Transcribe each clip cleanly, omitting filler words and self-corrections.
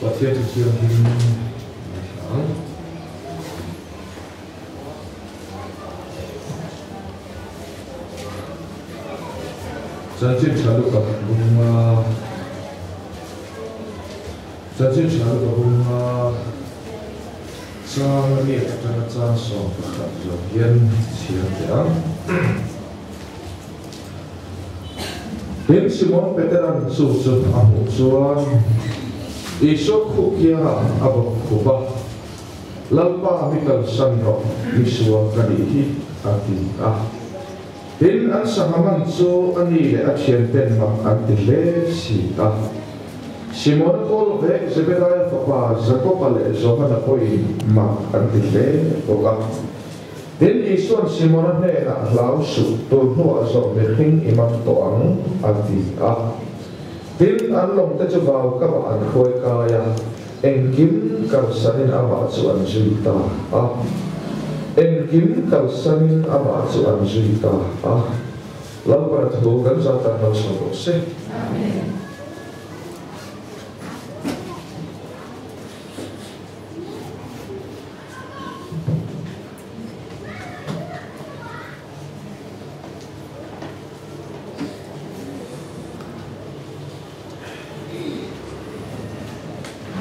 Pathian Thu Thianghlim ngaithla ang. Chanchin tha luka bunga Chanchin tha luka bunga chang riat atanga chang 11 zawh hian chhiar teh ang. Tin, Simon Peteran chu chu a hmuh chuan Isua khuh kiangah a bawk khup a, Lalpa mi kalsan rawh, Isua ka nih hi, a ti a. Tin, an sangha man chu a ni leh a thianten mak an ti hle si a. Simona kawl vek Zebedaia fapa Jakoba leh Johana pawhin mak an ti hle bawk a. Tin, Isua'n Simona hnenah, Hlau suh, tur hnuah zawh mihring i man tawh ang, a ti a. Tin, an lawngte chu vau kamah an hruai kai a, engkim kalsanin amah chu an zui ta a. Engkim kalsanin amah chu an zui ta a. Lalpana thu kan zat tan lo chho rawh se. Amen.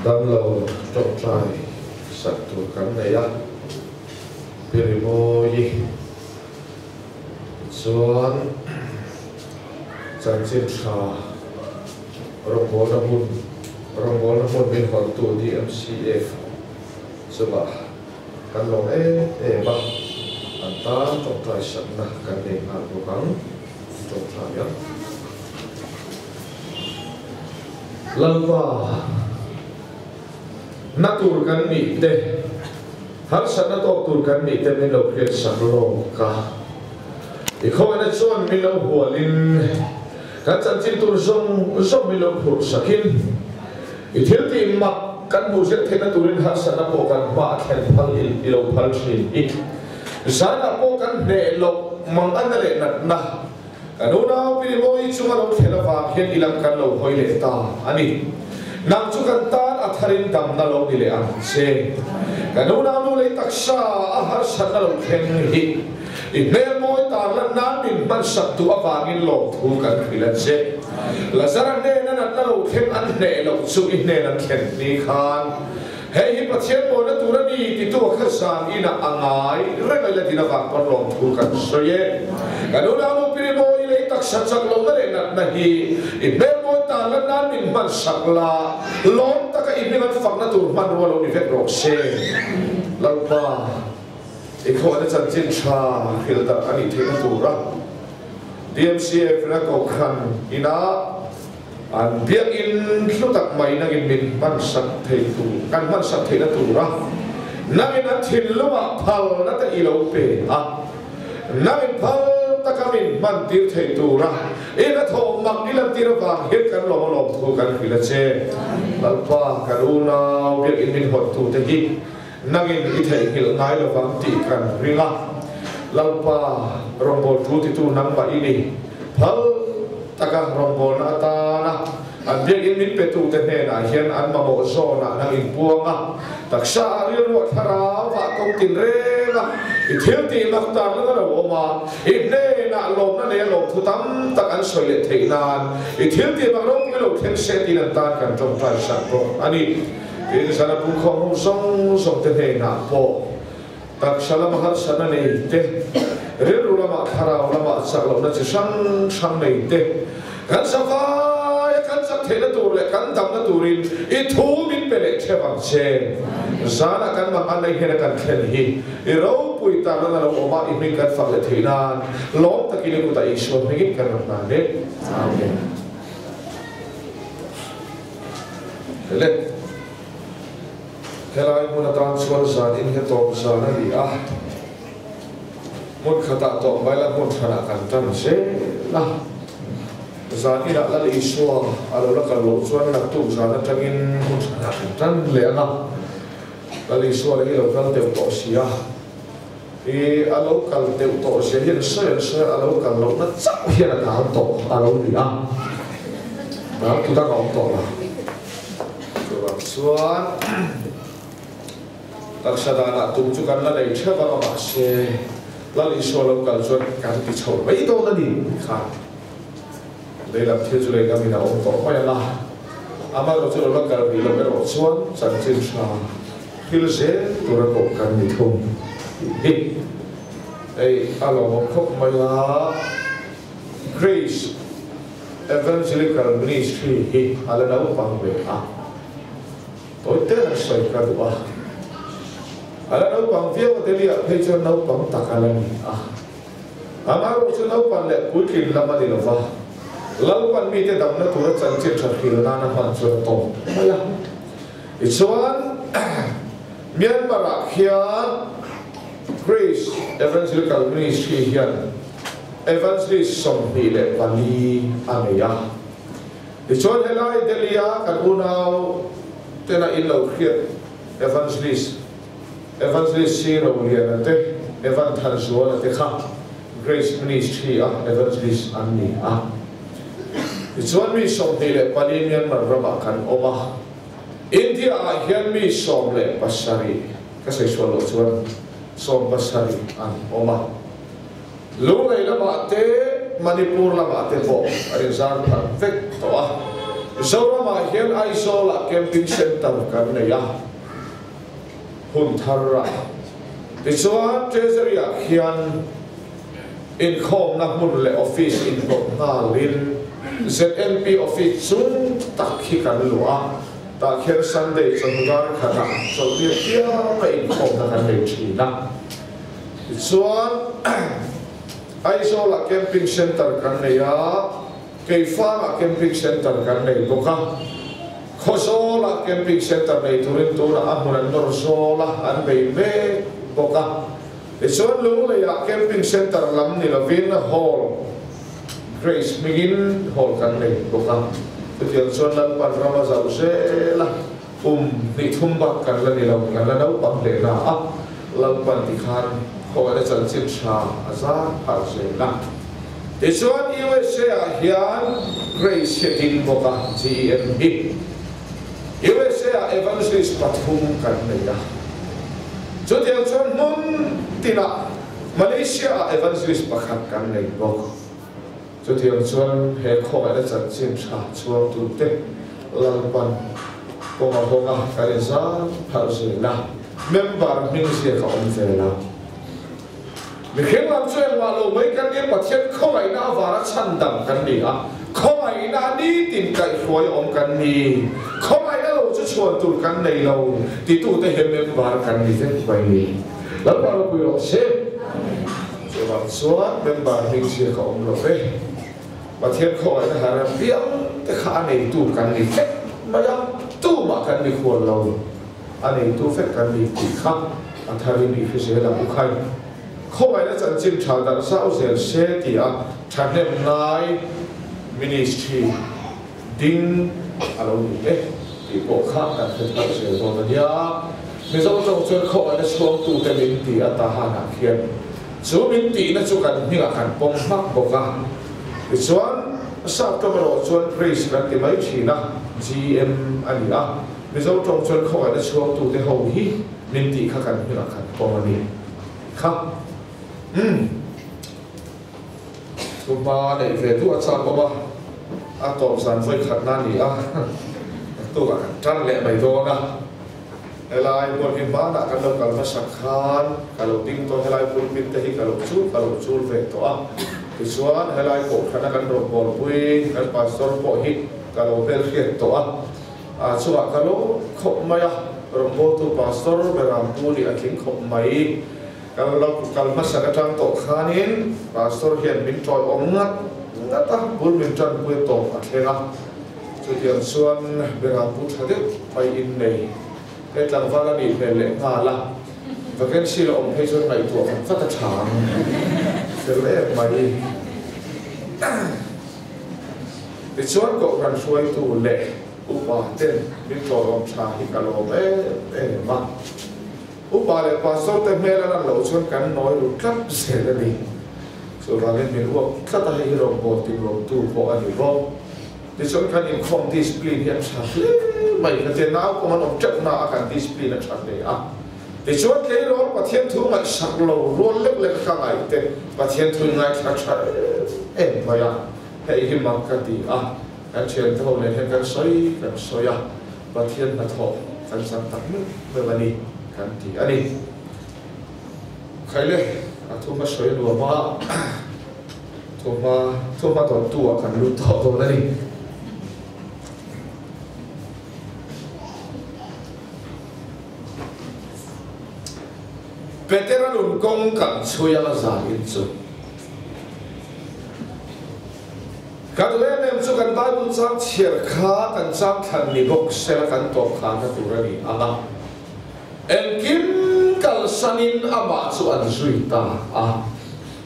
Damlo tawngtai sak tur kan nei a, Pirimawi chuan chanchin tha rawngbawlna hmun rawngbawlna hmun min hawntu DMCF Chuvah kan lawm em em a, an tan tawngtai sakna kan nei nghal bawk ang, tawngtai ang. Lalpa, na tur kan nih te, harsatna tawk tur kan nih te min lo hriat sak lawk a. I khawngaihna chuan min lo hualin, kan chanchin tur zawng zawng min lo phurh sakin, I thil tih mak kan hmuh zel theihna turin harsatna pawh kan hma a thlen phal i lo phal thin. I zanah pawh kan hneh loh manganna leh natna kan unau Pirimawi chunga lo thlen avang hian i lam kan lo hawi leh ta a ni. Nang chu kan tan a tharin damna lo ni leh ang che. Kan unau nu lei taksa a harsatna lo thleng hi i hmel mawi tarlan nan min hmansak duh avangin lawmthu kan hrilh a che. Lazara hnena natna lo thleng an hneh loh chu i hnen an thlen ni khan, Hei hi Pathian mawina tur a ni titu a kha zan inah a ngai reng a ila din avang pawn lawmthu kan sawi e. Kan unau Pirimawi lei taksa chak lohna leh natna hi i hmel mawi tan lan nan min hman sak la, lawm taka i hming an fakna tur hmanrua lo ni vek rawh se. Lalpa, i khawhna chanchin tha hrilh darh a nih theihna tura DMCF na Kohhran ina an biakinn hlu tak mai nangin min hmansak thei tur, kan hmansak theihna tura nangin an thinlungah phalna te i lo pe a, nangin phal taka min hmantir thei tura i hnathawh mak i lantir avang hian kan lawm a lawmthu kan hrilh a che. Lalpa, kan unau biakinn min hawntute hi Nangin i theihnghilh ngai lovang tih kan ring a, Lalpa rawngbâwl thu titu nangmah i ni. Phal taka rawngbâwlna atâna an biakinn min petute hnênah hian an mamawh zâwnah nang inpuang a, taksa ah rilruah thlarau ah kawng tinrêng a, i thil tih mak târlan a lo awm a, i hnênah lâwmna nei a lâwmthu tam tak an sawi leh theih nân i thil tih mak ropui lo thleng se tiin an tân kan ṭawngṭai sak bawk a ni. Tin, zana pungkhawm ho zawng zawng te hnenah pawh taksa lama harsatna nei te, rilru lama thlarau lama chak lohna chi hrang hrang nei te, kan zavaia kan chak theihna tur leh kan damna turin i thu min pe leh theuh ang che. Zanah kan mak an lei hnena kan thlen hi i ropui tarlan a lo awm a, i hming kan fak leh theih nan lawm takin i kutah Isua hmingin kan rawn hnan e. Amen. Le, helai hmun atan chuan zan in he tawp zan a ni a, hmun khatah tawp mai la hmun hranah kan tan zel a, zan inah Lal Isua a lo la kal loh chuan naktuk zan atangin hmun hranah kan tan leh ang a, Lal Isua leh hi lo kal deuh tawh si a, i a lo kal deuh tawh zia hian sawi an sawi a, a lo kal lohna chauh hian a dal tawh a lo ni a, dal tu dang a awm tawh lo. Chuvang chuan taksa danah tum chu kan la nei theuh ang a, mahse Lal Isua lo kal chuan kan ti chho mai dawn a ni tih kha lei lam thil chu lei lamin a awm tawh mai ang a, amaherawh chu lo la kal rih loh erawh chuan chanchin tha thil zel tura koh kan ni thung tih hi hei a lawmawm khawp mai a. Grace Evangelical Ministry hi a la naupang ve a, tawi te han sawi ka duh a. A la naupang viau a, Delhi-ah phei chuan naupang tak a la ni a. Amaherawh chu naupan leh puitlin lam a ni lo va, Lalpan mite damna tura chanchin tha hril nana hman chuan a tawp mai a. Tichuan, Myanmar-ah khian Grace Evangelical Ministry hian Evangelist 24 a nei a. Tichuan helai Delhi-a kan unau tena in lo hriat Evangelist, Evangelist C. Roliana te, Evan Thanzuala te kha Grace Ministry-a Evangelist an ni a. Tichuan mi 24 Myanmar ramah kan awm a. India-ah hian mi 17, ka sawi sual loh chuan 17 an awm a. Lunglei lamah te, Manipur lamah te pawh a inzar phat vek tawh a. Zoramah hian Aizawlah Camping Centre kan nei a, hun thar a. Tichuan Treasury-ah khian inkhawmna hmun leh office inhlawh nghalin ZNP office chung tak hi kan luah a. Tah khian Sunday chawhnu dar khatah chawlhni apianga inkhawmna kan nei thin a. Tichuan, Aizawlah Camping Centre kan nei a, Keifangah Camping Centre kan nei bawk a. Khawzawlah Camping Centre nei turin tunah a hmun an nawr zawl a, an bei mek bawk a. Tichuan, Lungleiah Camping Centre lam ni lovin Hall, Grace hmingin Hall kan nei bawk a. Chutiang chuan Lalpan ram a zauh zel a. Kum hnih thum bak kan la ni lo, kan la naupang hle na a, Lalpan ti khan khawngaihna chanchin tha a zar pharh zel a. Tichuan USA ah hian Grace hi a ding bawk a, GEM hi. USA ah Evangelist pathum kan nei a. Chutiang chuan hmun tinah Malaysia ah Evangelist pakhat kan nei bawk. Chutiang chuan he khawngaihna chanchin tha chhuangtute Lalpan kawnga hawnga kan inzam pharh zel a, member hming ziak a awm vel a. Mihring lam chu engmah lo mai kan nia, Pathian khawngaihna avanga chhandam kan ni a, khawngaihna nitin kaihhruai awm kan ni, khawngaihna lo chu chhuan tur kan nei lo titute he member kan ni vek mai ni. Lalpa ropui rawh se. Chuvang chuan member hming chhia ka awm lo ve. Pathian khawngaihna har a piang te kha a neitu kan ni vek mai a, tumah kan ni khual lo, a neitu vek kan ni tih kha a tharin i hre zel ang u khai. Khawngaihna chanchin tha darh zau zel se ti a thahnem ngai ministry ding a lo ni e tih pawh kha kan hre thar zel dawn a nia. Mizo tawng chuan khawngaihna chhuangtute min ti a tahanah khian chu min tihna chu kan hmingah kan pawm hmak bawk a. Tichuan, sap tawng erawh chuan Grace kan ti mai thin a, GM a ni a. Mizo tawng chuan khawngaihna chhuangtute ho hi min tih kha kan hmingah kan pawm a ni kha. Umm. Thuhma neih ve duh a chak awm a, a tawp zan vawi khatna a ni a, naktukah kan tan leh mai dawn a. Helai hmun hi hmanah kan lo kal hmasak khan ka lo ding tawh, helai pulpit te hi ka lo chul ka lo chul ve tawh a. Tichuan helai kohhrana kan rawngbawlpui kan pastor pawh hi ka lo hmelhriat tawh a, a chungah ka lo khawp mai a, rawngbawltu pastor Berampu nih a tling khawp mai. Kal lo kal hmasak atang tawh khanin Pastor hian min tawiawm ngat ngat a, bul min tanpui tawp a thleng a. Chutiang chuan Berampu tha deuh mai in nei he tlangval a nih hmel leh nghal a, vacancy la awm phei chuan ngaihtuah vat vat a tha ang fel em mai. Tichuan Kohhran hruaitu leh upa ten min tawiawm tha hi ka lawm em em a. Upa leh pastor te hmel a lan loh chuan kan nawi ru tlat zel a ni. Chuvangin min uap tlat a, hei hi rawngbawltin rawngtu pawh a ni bawk. Tichuan kan inkhawm discipline hi a tha hle mai. Ka tia nau pawh an awm teuh na a kan discipline a tha hle a. Tichuan tleirawl Pathian thu ngaihsak lo rual lek lek a ka ngaih te Pathian thu in ngaithla tha em em mai a. Hei hi mak ka ti a, kan thiante ho nen hian kan sawi kan sawi a, Pathian hnathawh kan chang tak meuh meuh a ni kan ti a ni. Khaile a thu hma sawi nuam a, thu hma thu hma dawntu ah kan lut tawh dawn a ni. Petera nun kawng kan chhui anga zan in chu. Ka duh em em chu kan Bible chang chhiar kha kan chang thlan ni bawk sela kan tawp khanna tur a ni ang a. Engkim kalsanin amah chu an zui ta a.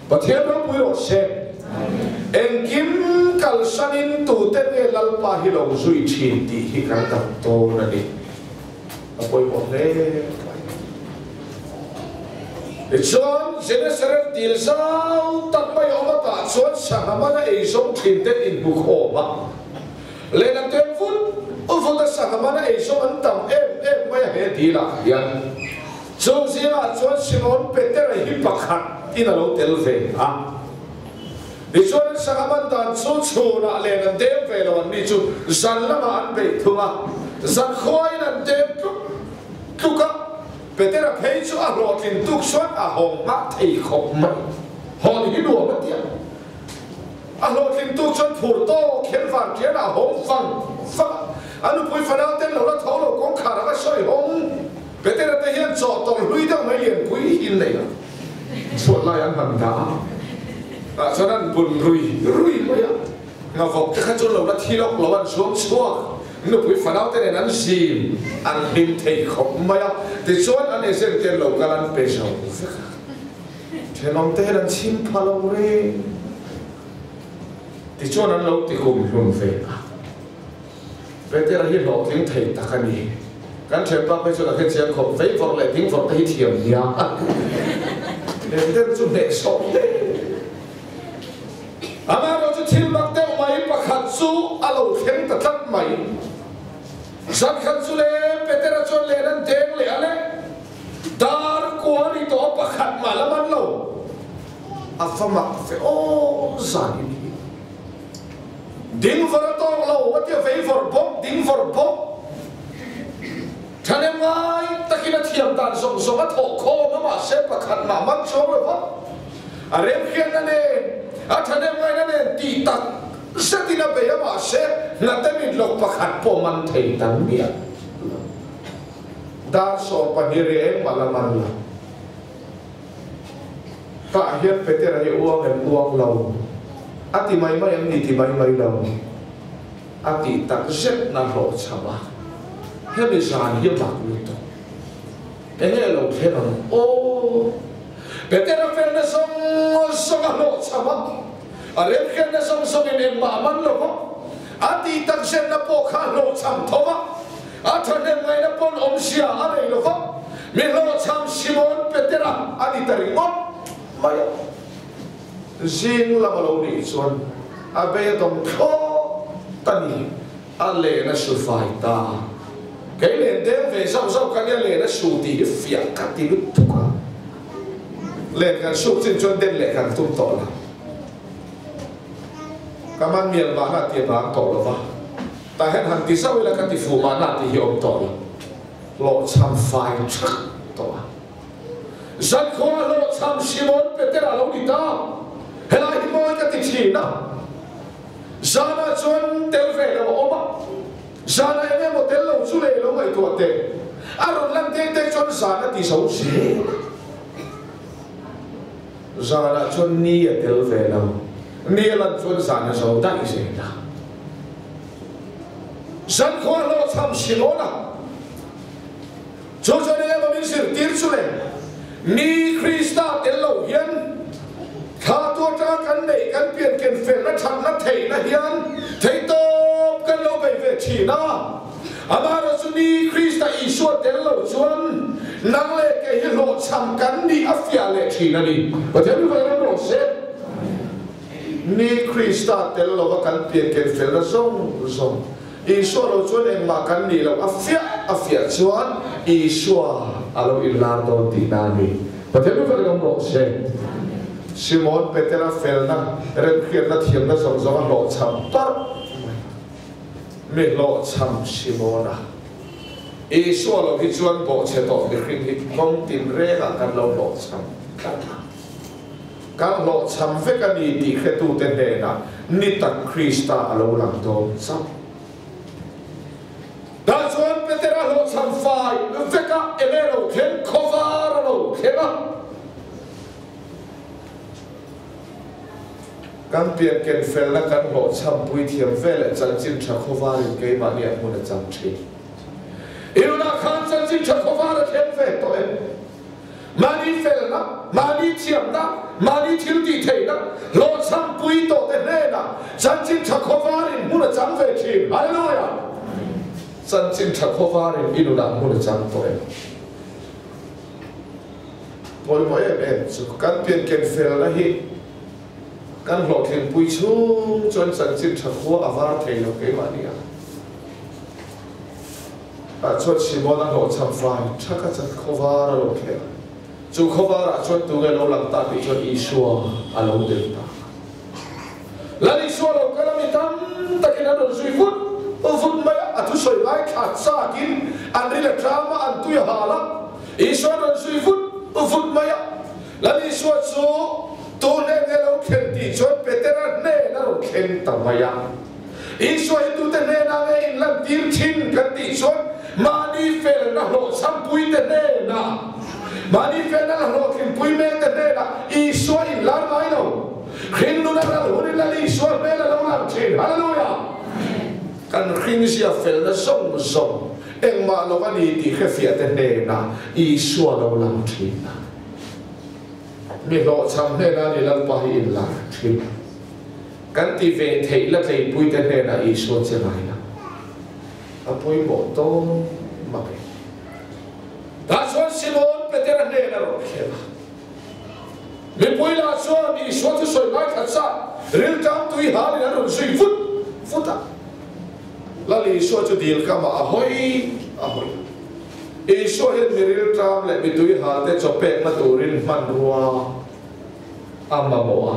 Pathian ropui rawh se. Engkim kalsanin tute nge Lalpa hi lo zui thin tih hi kan dam dawn a ni. A pawimawh hle mai. Tichuan, Genesaret dil zau tak mai awm atah chuan sangha mana ei zawng thin te inhmu khawm a. Lehlam te vut vut a sangha mana ei zawng an tam em em mai a he dilah hian. Chung zingah chuan Simon Petera hi pakhat in a lo tel ve a. Tichuan an sangha man dan chu chhunah len an dem ve lo an ni chu zan lamah an beih thung a, zan khuain an dem tluk tluk a, Petera phei chu a hlawhtlin tuk chuan a hawng nghah thei khawp mai. Hawn hi nuam a ti a. A hlawhtlin tuk chuan phur tawk hian vanṭianah a hawng vang vang a. A nupui fanau ten lo la tho lo kawngkhar anga sawi hawng Petera te hian chaw tawlh hlui deuh mai lianpui hi an nei a. Chhuat lai an han dah a, tah chuan an bun rui rui mai a. Ngavawk te kha chu lo la thi lawk lo an zuang chhuak, nupui fanau te nen an zim, an hlim thei khawp mai a, tichuan an agent te an lo kal an pe zo vek a, thenawm te hian an chhim pha lo reng, tichuan an lo ti kum hlun ve a, Petera hi hlawhtling thei tak a ni, kan thianpa phei chuan a hrechiang khawp, vei vawrh leh ding vawrh te hi thiam nia, Peter chu hnehsawh hle. Amaherawh chu thil mak deuh mai pakhat chu a lo thleng ta tlat mai. Zan khat chu le Petera chuan len an deng leh a le, dar kua ni tawh a pakhat mah la man lo. A va mak ve aw zan in hi. Ding vawr a tawk lo a tia vei vawr bawk ding vawr bawk. Thahnem ngai takin a thiam dan zawng zawng a thawh khawm a mahse pakhat mah man chuang lo va. A remhriatna nen, a thahnem ngaihna nen tih tak zetin a bei a mahse hnate mit lawk pakhat pawh man thei ta miah lo. Dar 12 ri engmah la man lo. Tah hian Petera hi uang em uang lo? A ti mai mai em ni ti mai mai lo? A tih tak zet na hlawhchham a, hemi zan hi mak lutuk. Enge lo thleng ang aw? Petera felna zawng zawng a hlawhchham a, a remhriatna zawng zawngin engmah a man lo va, a tih tak zetna pawh kha a hlawhchham tho va, a thahnem ngaihna pawn awmzia a nei lo va, mi hlawhchham Simon Petera a ni ta ringawt mai a. Zing lam a lo nih chuan a bei a dawm thlawt a ni. A len a su fai ta. Kei len deng ve zauh zauh ka nia len a su tih hi fiah ka ti lutuk a. Len kan suk chin chuan den leh kan tum tawh lo. Ka man mial mahna tih a bang tawh lo va. Tah hian han ti zauh ila ka ti fuh mahna tih hi awm tawh lo. Hlawhchham fai thak tawh a. Zankhua hlawhchham Simon Petera lo ni ta. Helai hi mawi ka ti thin a. Zanah chuan tel ve lo a awm a, zanah eng emaw tel lo chu leh lo ngaihtuah teh. A rawn lan teng teng chuan zan a ti zo zel a. Zanah chuan ni a tel ve lo, ni a lan chuan zan a zo daih zel a. Zan khua hlawhchham Simona chu chuan eng emaw min zirtir chu le, Ni Krista tel lo hian thla tu atanga kan neih kan pian ken felna thatna theihna hian theihtawp kan lo bei ve thin a. Amaherawh chu Ni Krista Isua tel lo chuan nang leh kei hi hlawhchham kan nih a fiah leh thin a ni. Pathian mi vei ram rawh se. Ni Krista tel lova kan pianken felna zawng zawng Isua lo chuan engmah kan nih loh a fiah a fiah chuan Isua a lo inlar dawn tihna a ni. Pathian lu vek awm rawh se. Simon Petera felna, remhriatna thiamna zawng zawng a hlawhchham parh mai. Mi hlawhchham Simona. Isua lo hi chuan bawhchhe tawh mihring hi kawng tinrengah kan lo hlawhchham tlat a. Kan hlawhchham vek a ni tih hretute hnenah ni tak Krista a lo lang dawn chauh. Tah chuan Petera hlawhchham fai vek a, enge lo thleng khawvar a lo thleng a. Kan pianken felna kan hlawhchham pui thiam ve leh chanchin tha khawvarin keimahni a hmun a chang thin. I nunah khan chanchin tha khawvar a thleng ve tawh em? Mahni felna, mahni thiamna, mahni thil tih theihna hlawhchham pui tawh te hnenah chanchin tha khawvarin hmun a chang ve thin. Hallelujah! Chanchin tha khawvarin i nunah hmun a chang tawh em? Pawimawh em em chu kan pianken felna hi kan hlawhtlinpui chhung chuan chanchin tha khua a var thei lo keimahni a. Ah chuan Simona hlawhchham fai thak a chan khawvar a lo thleng a. Chu khawvarah chuan tunge lo lang ta tih chuan Isua a lo tel ta. Lal Isua lo kal a mi tam takin an rawn zui vut vut mai a, a thusawi ngaithla chakin an ri la tlang a, an tui a hal a. Isua an rawn zui vut vut mai a, Lal Isua chu tu hnen nge lo thlen tih chuan Petera hnen a rawn thleng ta mai a. Isua hi tute hnenah nge in lantir thin kan tih chuan mahni felna hlawhchhampui te hnenah, mahni felna la hlawhtlinpui mek te hnenah Isua in lar ngai lo. Hring nuna ral hunin Lal Isua hmel a lo lang thin. Hallelujah! Kan hringzia felna zawng zawng engmah lo a ni tih hrefiah te hnenah Isua lo lang thin a. Mi hlawhchham hnenah ni Lalpa hi in lar thin. Kan ti ve theih la tleipuite hnenah Isua che ngai la, a pawimawh dawn mak e. Tah chuan Simon Petera hnen a rawn thleng a. Mipui lah chuan Isua thusawi ngaithla chak rilṭam tui halin an rawn zui vut vut a. Lal Isua chu dil kamah a hawi a hawi a. Isua hian mi rilṭam leh mi tui halte chaw pekna turin hmanrua a mamawh a.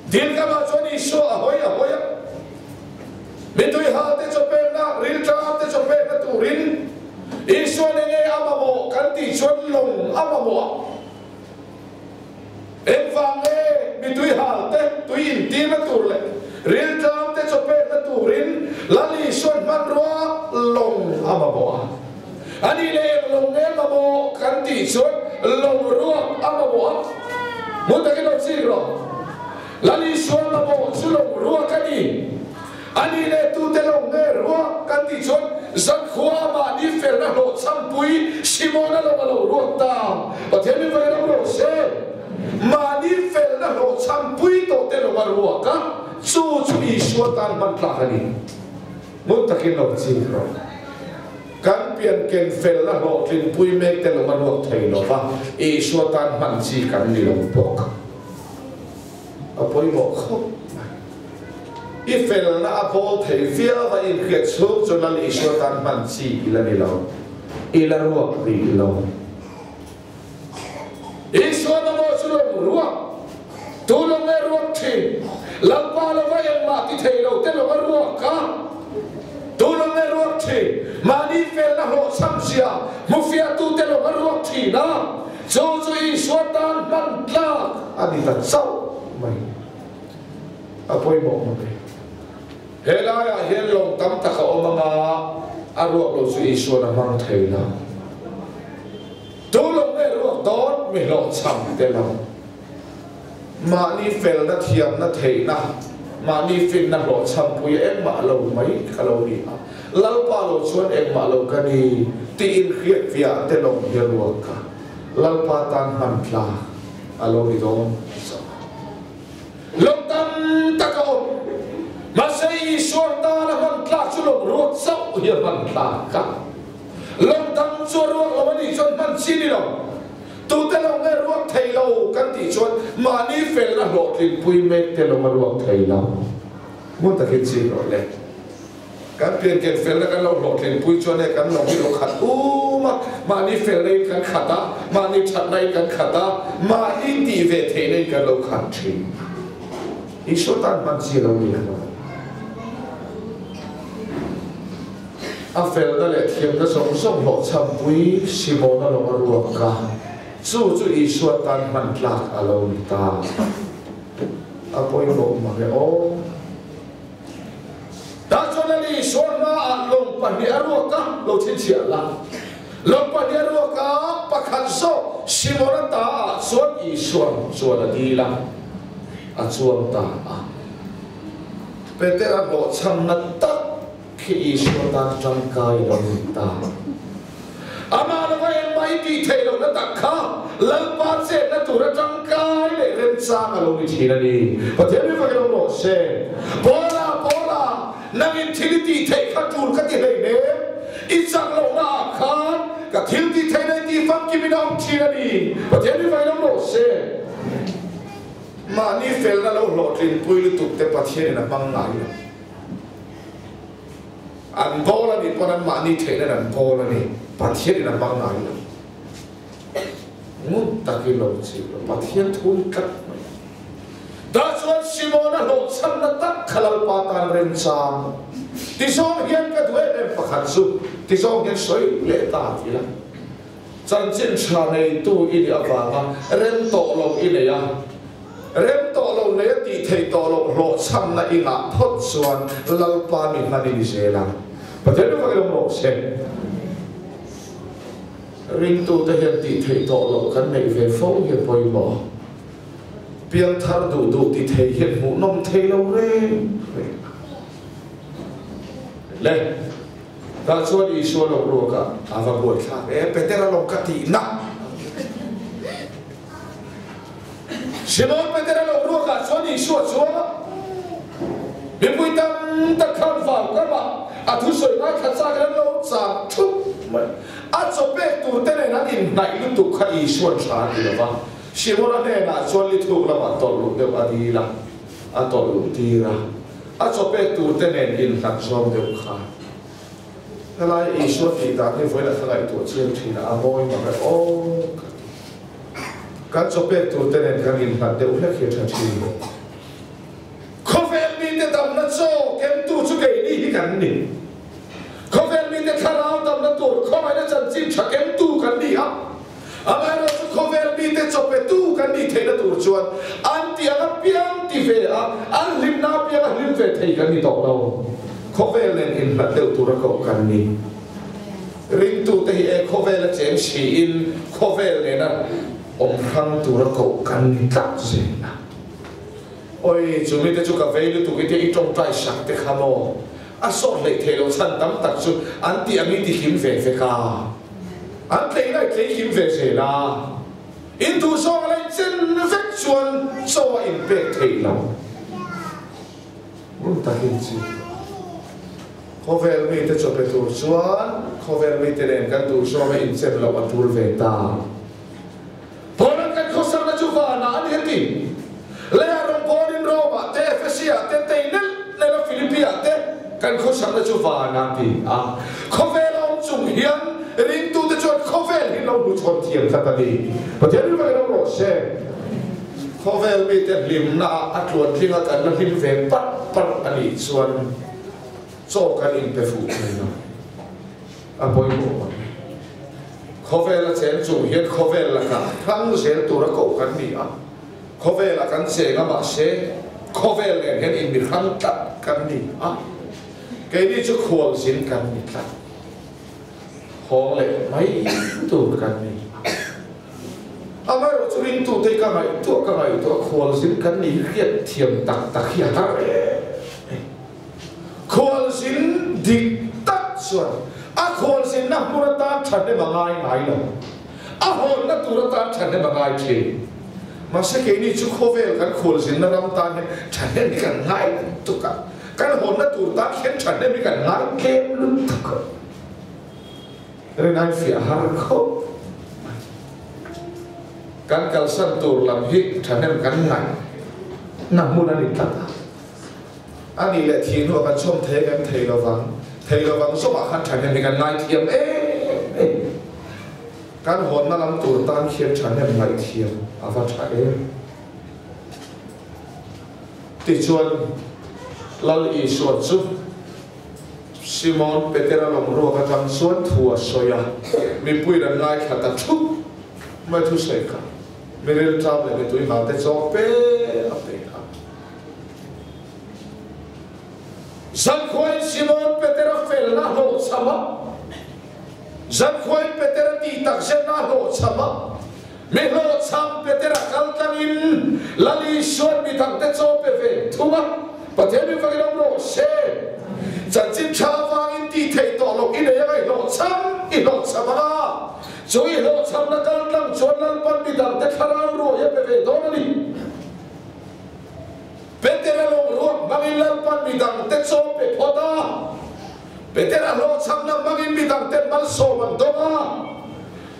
Dilkamah chuan Isua a hawi a hawi a, Mitui halte chaw pekna, rilṭamte chaw pekna turin Isua ne nge a mamawh kan tih chuan lawng a mamawh a. Engvang nge mitui halte tui intirna tur leh rilṭamte chaw pekna turin Lal Isuan hmanrua lawng a mamawh a. Ani leh eng lawng nge mamawh kan tih chuan lawng ruak a mamawh a, hmun takin lo chik rawh. Lal Isua mamawh chu lawng ruak a ni. Ani leh tute lawng nge ruak kan tih chuan zankhua mahni felna hlawhchhampui Simona lawng a lo ruak ta. Pathian min vawi ram rawh se. Mahni felna hlawhchhampui tawh te lawng a ruak a, chu chu Isua tan hman tlak a ni. Hmun takin lo chik rawh. Kan pian ken felna hlawhtlinpui mek te lawng a ruak thei lo va, Isua tan hman chi kan ni lo bawk. A pawimawh khawp mai. I felna a bawl thei viau a inhriat chhung chu Lal Isua tan hman chi i la ni lo. I la ruak rih lo. Isua mamawh chu lawng ruak, tu lawng nge ruak thin? Lalpa lova engmah ti thei lo te lawng a ruak a, tu lawng nge ruak thin? Mahni felna hlawhchham zia hmufiahtu te lawng a ruak thin a, chu chu Isua tan hman tlak a ni ta chauh mai. A pawimawh hmang e. He laiah hian lawng tam tak a awm anga, a ruak lo chu Isua'n a hmang thei lo. Tu lawng nge ruak dawn? Mi hlawhchham te lo. Mahni felna, thiamna, theihna, mahni finna hlawhchham pui engmah lo mai ka lo ni a, Lalpa lo chuan engmah lo ka ni tiin hriatfiah te lawng hi a ruak a, Lalpa tan hman tlak a lo ni dawn zawk. Lawng tam tak a awm. Mahse Isua tan a hman tlak chu lawng ruak chauh hi a hman tlak a. Lawng dang chu a ruak lo a nih chuan hman chi ni lo. Tute lo nge ruak thei lo kan tih chuan mahni felna hlawhtlinpui mek te lo a ruak thei lo. Ngun takin chik rawh le. Kan pianken felna kan lo hlawhtlinpui chuan hei kan lo hi lo khat um a, mahni felna in kan khat a, mahni thatna in kan khat a, mahni tih ve theihna in kan lo khat thin. Isua tan hman chi lo ni lo. A felna leh thiamna zawng zawng hlawhchhampui Simona lawng a ruak a, chu chu Isua tan hman tlak a lo ni ta. A pawimawh mang e aw. Tah chuan a ni Isua hmaah lawng pahnih a ruak a, lo chhinchhiah la. Lawng pahnih a ruak a, pakhat zawk Simona ta ah chuan Isua chuan a dil a, a chuang ta a. Petera hlawhchhamna tak khi Isua tan tangkai lo ni ta. Amah lova engmah i tih theih lohna tak kha Lalpa chetna tura tangkai leh remchang a lo ni thin a ni. Pathian mi fakin awm rawh se. Paula, Paula, nangin thil i tih theih kha tul ka ti hleinem. I chak lohna ah khan ka thil tih theihna i tih famkim in a awm thin a ni. Pathian mi fakin awm rawh se. Mahni felna lo hlawhtlinpui lutuk te Pathianin a hmang ngai lo. An bawl a nih pawn an mahni theihna in an bawl a ni. Pathianin a hmang ngai lo. Ngun takin lo chih lo. Pathian thu ni tlat mai. Tah chuan Simona hlawhchhamna tak kha Lalpa tan remchang tizawng hian ka duh em em pakhat chu tizawng hian sawi leh ta ti la. Chanchin tha neitu i nih avanga rem tawh lo i nei a, rem tawh lo nei a tih theih tawh loh hlawhchhamna i ngah phawt chuan Lalpa mi hman i ni zel a. Pathian mi vakin awm rawh se. Ringtute hian tih theih tawh loh kan neih ve fo hi a pawimawh. Piangthar duh duh ti thei hian hmuhnawm thei lo reng reng a. Le. Tah chuan Isua lo ruak a, a va buaithlak e, Petera lo ka tihna. Simon Petera lo ruakah chuan Isua chuan a, Mipui tam tak khan vau kamah a thusawi ngaithla chak in an lo chang thup mai. A chaw pek tur te nen an inhnaih lutuk kha Isua'n tha a ti lo va. Simona hnenah chuan lithuk lamah tawlh luh deuh a dil a, a tawlh luh tir a. A chaw pek tur te nen inhlat zawng deuh kha. Helai Isua tih dan hi vawiin a ka ngaihtuah chiang thin a, a mawi mak e aw ka ti. Kan chaw pek tur te nen kan inhlat deuh hlek hi a tha thin. Khawvel mite damna chaw kemtu chu keini hi kan ni. Khawvel mite thlarau damna tur khawngaihna chanchin tha kemtu kan ni a. Amaherawhchu khawvel mite chawpetu kan nih theihna tur chuan an tih ang apiang ti ve a, an hlimna apiang a hlim ve thei kan ni tawh lo. Khawvel nen inhlat deuh tura koh kan ni. Ringtute hi e khawvela cheng siin khawvel nena awm hrang tura koh kan ni tlat zel a. Oi, chu mite chu ka vei lutuk i te i tawngtai sak te kha maw? A sawt hleih theih loh chhan tam tak chu an tih ang i ti hlim ve vek a. An tlei lai tlei hlim ve zel a, in duh zawng a laih chen vek chuan chaw a inpek theih lo. Ngun takin chi khawvel mite chaw pe tur chuan khawvel mite nen kan duh zawng a inchen loh a tul ve ta. Paula'n kan khawsakna chu vanah a ni a ti. Leiah rawngbawlin Rome-ah te, Ephesia-ah te, tei nelh nelh a Philippi-ah te kan khawsakna chu vanah a ti a. Khawvel a awm chung hian ringtute chuan khawvel hi lo hmuchhawn thiam tlat a ni. Pathian ri vakin awm rawh se. Khawvel mite hlimnaah a tluantlinga kan la hlim ve parh parh a nih chuan chaw kan inpe fuh thei lo. A pawimawh ang. Khawvela cheng chung hian khawvel lakah hrang zel tura koh kan ni a, khawvelah kan cheng a mahse khawvel nen hian inmi hrang tlat kan ni a, keini chu khualzin kan ni tlat, hawng leh mai tur kan ni a. Amaherawh chu ringtute hi ka ngaihtuah ka ngaihtuah khualzin kan ni hi hriat thiam tak tak hi a har em em. Khualzin dik tak chuan a khualzinna hmun atan thahnem a ngai ngai lo. A hawnna tur atan thahnem a ngai thin. Mahse keini chu khawvel kan khualzinna ram tan hian thahnem hi kan ngai lutuk a, kan hawnna tur tan hian thahnem hi kan ngai tlem lutuk a. Rinai fiah har khawp mai. Kan kalsan tur lam hi thahnem kan ngaih na hmun a ni tlat a. A nih leh thih hnuah kan chhawm thei em thei lovang, thei lovang zawngah khan thahnem hi kan ngaithiam em em. Kan hawnna lam tur tan khian thahnem ngaihthiam a va tha em. Tichuan, Lal Isua chu Simon Petera lawng ruak atang chuan thu a sawi a, mipuiin an ngaithla ta thup mai thusawi kha mi rilṭam leh mitui hna te chaw pe a pe a. Zankhuain Simon Petera felna hlawhchham a, Zankhuain Petera tih takzetna a hlawhchham a, Mi hlawhchham Petera kal tlangin Lal Isua'n mi dangte chaw pe ve thung a, Pathian mi fakin awm rawh se. Chanchin tha avangin tih theih tawh loh i nei anga i hlawhchham i hlawhchham ang a, chu i hlawhchhamna kal tlang chuan Lalpan mi dangte thlarau ruai a pe ve dawn a ni. Petera lawng ruak hmangin Lalpan mi dangte chaw pe phawt a, Petera hlawhchhamna hmangin mi dangte malsawm an dawng a.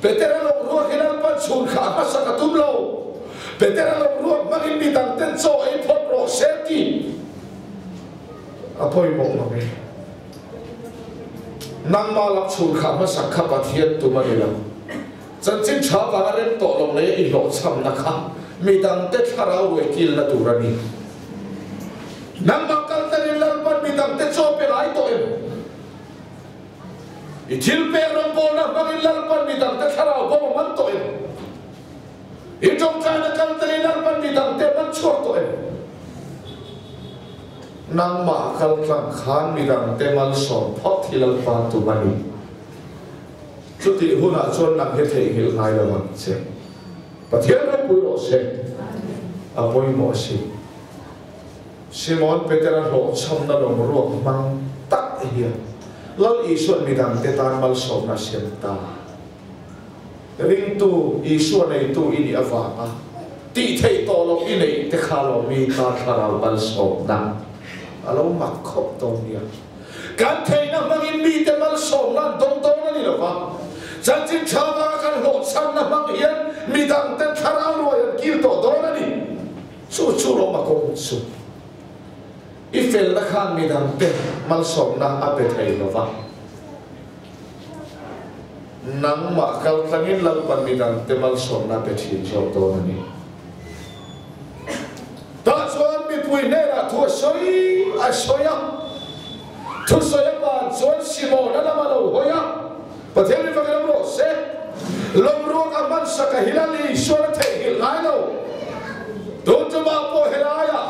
Petera lawng ruak hi Lalpan chhun kha a hmasak a tum lo. Petera lawng ruak hmangin mi dangten chaw ei phawt rawh se ti a pawimawh mang e. Nangmah lam chhun kha hmasak kha Pathian tum a ni lo. Chanchin tha vanga rem tawh lo leh i hlawhchhamna kha mi dangte thlarau ruai kilna tur a ni. Nangmah kal tlanin Lalpan mi dangte chaw pe lai tawh em? I thil pek rawngbawlna hmangin Lalpan mi dangte thlarau bo a man tawh em? I tawngtaina kal tlanin Lalpan mi dangte a man chhuak tawh em? Nangmah kal tlang khan mi dangte malsawm phawt hi Lalpa tum a ni. Chutih hunah chuan nang hi theihnghilh ngai lo ang che. Pathian ropui rawh se, a pawimawh a si. Simon Petera hlawhchhamna lawng ruak hmang tak hian Lal Isua'n midangte tan malsawmna a siam ta. Ringtu, Isua neitu i nih avanga tih theih tawh loh i neih te kha lo mi tan thlarau malsawmna a lo mak khawp dawn nia. Kan theihna hmangin mite malsawmna an dawng dawn a ni lo va, chanchin tha vanga kan hlawhchhamna hmang hian midangten thlarau ruai an kil tawh dawn a ni. Chu chu lawm a kawng chu. I felna khan midangte malsawmna a pe thei lo va. Nangmah kal tlangin Lalpan midangte malsawmna a pe thin zawk dawn a ni. Tah chuan mipui hnenah thu a sawi a sawi a, thusawi a ban chuan Simona lam a lo hawi a, Pathian mi fakin awm rawh se, lawmruak a hmansak a hilal i Isuan a theihnghilh ngai lo. Tun tumah pawh helaiah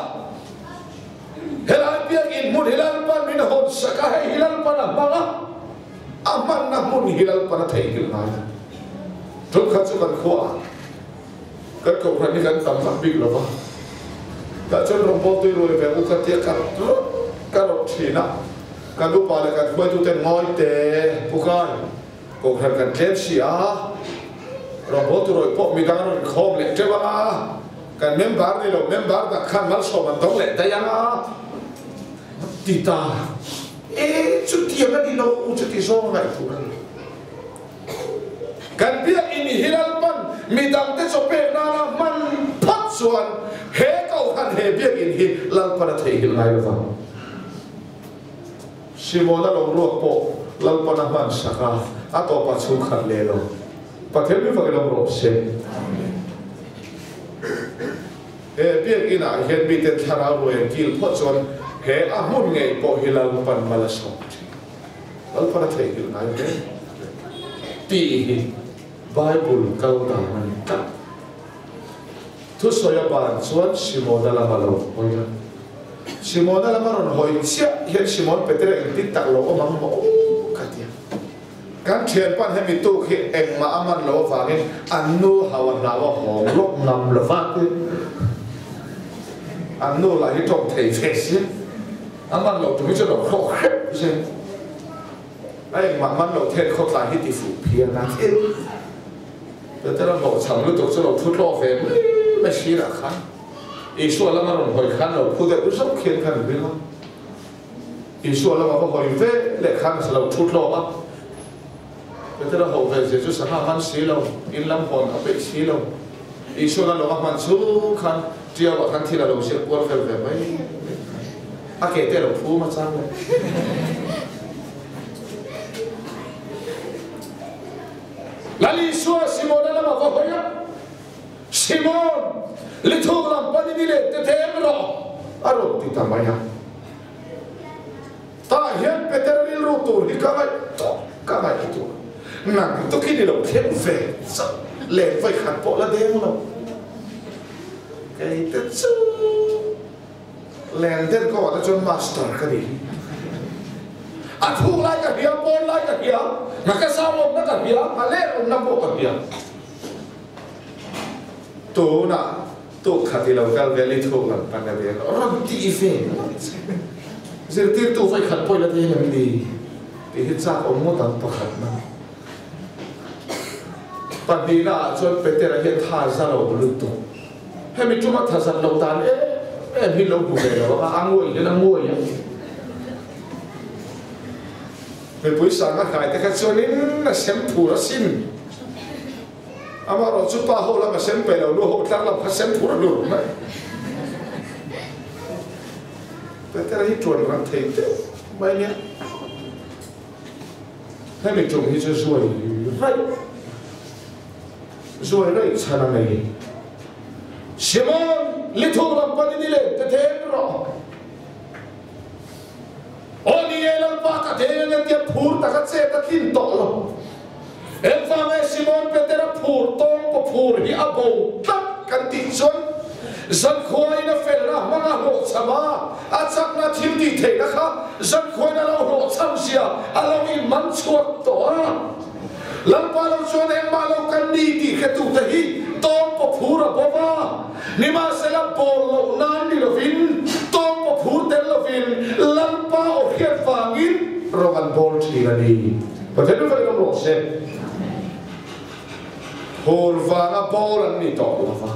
helai biakinn hmun hi Lalpan min hawnsak a, hei hi Lalpan a hmang a, a hmanna hmun hi Lalpan a theihnghilh ngai lo. Tumkhat chu kan khuaah. Kan kohhran hi kan tam vak bik lo va, tah chuan rawngbawltu i ruai ve u ka tia ka rawt ka rawt thin a, kan upa leh kan hruaitute ngawi te pu kai kohhran kan tlem si a, rawngbawltu rawih pawh midang an rawn inkhawm leh teuh ang a, kan member ni lo member dang khan malsawm an dawng leh daih ang a ti ta e chutiang a ni lo chuti zawng a ngaihtuah a ni. Kan biakinn hi Lalpan midangte chaw pek nana hman phawt chuan he kohhran he biakinn hi Lalpan a theihnghilh ngai lo vang. Simona lo ruak pawh Lalpan a hman sak a, a tawpah chhungkhat leh lo. Pathian mi fakin awm rawh se. He biakinn ah hian miten thlarau ruai an kil phawt chuan he a hmun ngei pawh hi Lalpan mal a sawm thin. Lalpan a theihnghilh ngai hle tih hi Bible kal dan a ni tlat. Thusawi a ban chuan Simona lam a lo hawi a. Simona lam a rawn hawi chiah hian Simon Petera engtin tak lo awm ang maw ka ti a. Kan thianpan hemi tuk hi engmah a man lo avangin an nu hau a hlau a hawng lawk ngam lo va ti. An nu lah hi tawng thei ve si. A man lo tum hi chu lo hlawk hrep zing. A engmah man lo then khawtlai hi ti fuh phian a thil. Peter a hlawhchham lutuk chu lo thu tlawh ve mai mai sirah khan Isua lama rawn hawi khan lo phu deuh zauh khian khan ring a. Isua lama va hawi ve leh khan lo thu tlawh a. Peter a hawh ve zia chu sangha man si lo, in lam hawn a peih si lo. Isuan a lawng a hman chhung khan Ṭiauah khan thil a lo ziak kual vel ve mai mai kha. A ke te a lo phum a chang leh. Lal Isua Simona lam a va hawi a, Simon, lithuk lam panin i let te them rawh, a rawn ti ta mai a. Tah hian Peter rilru tur hi ka ngaih tawh, ka ngaih tur. Nang tukin i lo thleng ve chauh, len vawi khat pawh la deng lo. Kei te chu len den kawngah te chuan master ka ni. A thuk lai ka hria, pawn lai ka hria, ngaka zau awmna ka hria, ngha len awmna pawh ka hria. Tunah tuk khat i lo kal vel i thuk lam pan a deng rawn tih ve ngawt che. Zirtirtu vawi khat pawh i la deng em ni? Tih hi chak awm ngawt ang pakhatna. Pahnihna ah chuan Petera hian tha za lo lutuk. Hemi tuma tha zat lo tan em em hi lo hmu ve lo ang a, a nguai hian a nguai a. Mipui sanga hnai te kha chuanin a sem phur asin. Amaherawh chu pa ho lam a sem pe lo, nu ho tlang lam kha sem phur a lur mai. Petera hi tuan rang thei deuh mai nia. Hemi tum hi chu zuai raih, zuai raih chhan a nei. Simon, lithuk lam panin i len te then rawh. Aw ni e, Lalpa ka then a tia phur taka chet a tlin tawh lo. Engvang e Simon Petera phur tawng paw phur hi a bo tlat kan tih chuan zankhuain a felna hmang a hlawhchham a, a chakna thil tih theihna kha zankhuain a lo hlawhchham zia a lo inman chhuak tawh a. Lalpa lo chuan engmah lo kan ni tih hretute hi tawng paw phur a bo va, nimahsela bawl loh nan ni lovin tawng paw phur tel lovin Lalpa aw hriat vangin rawng an bawl thin a ni. Pathian lu vek ram rawh se. Phur vanga bawl an ni tawh lo va,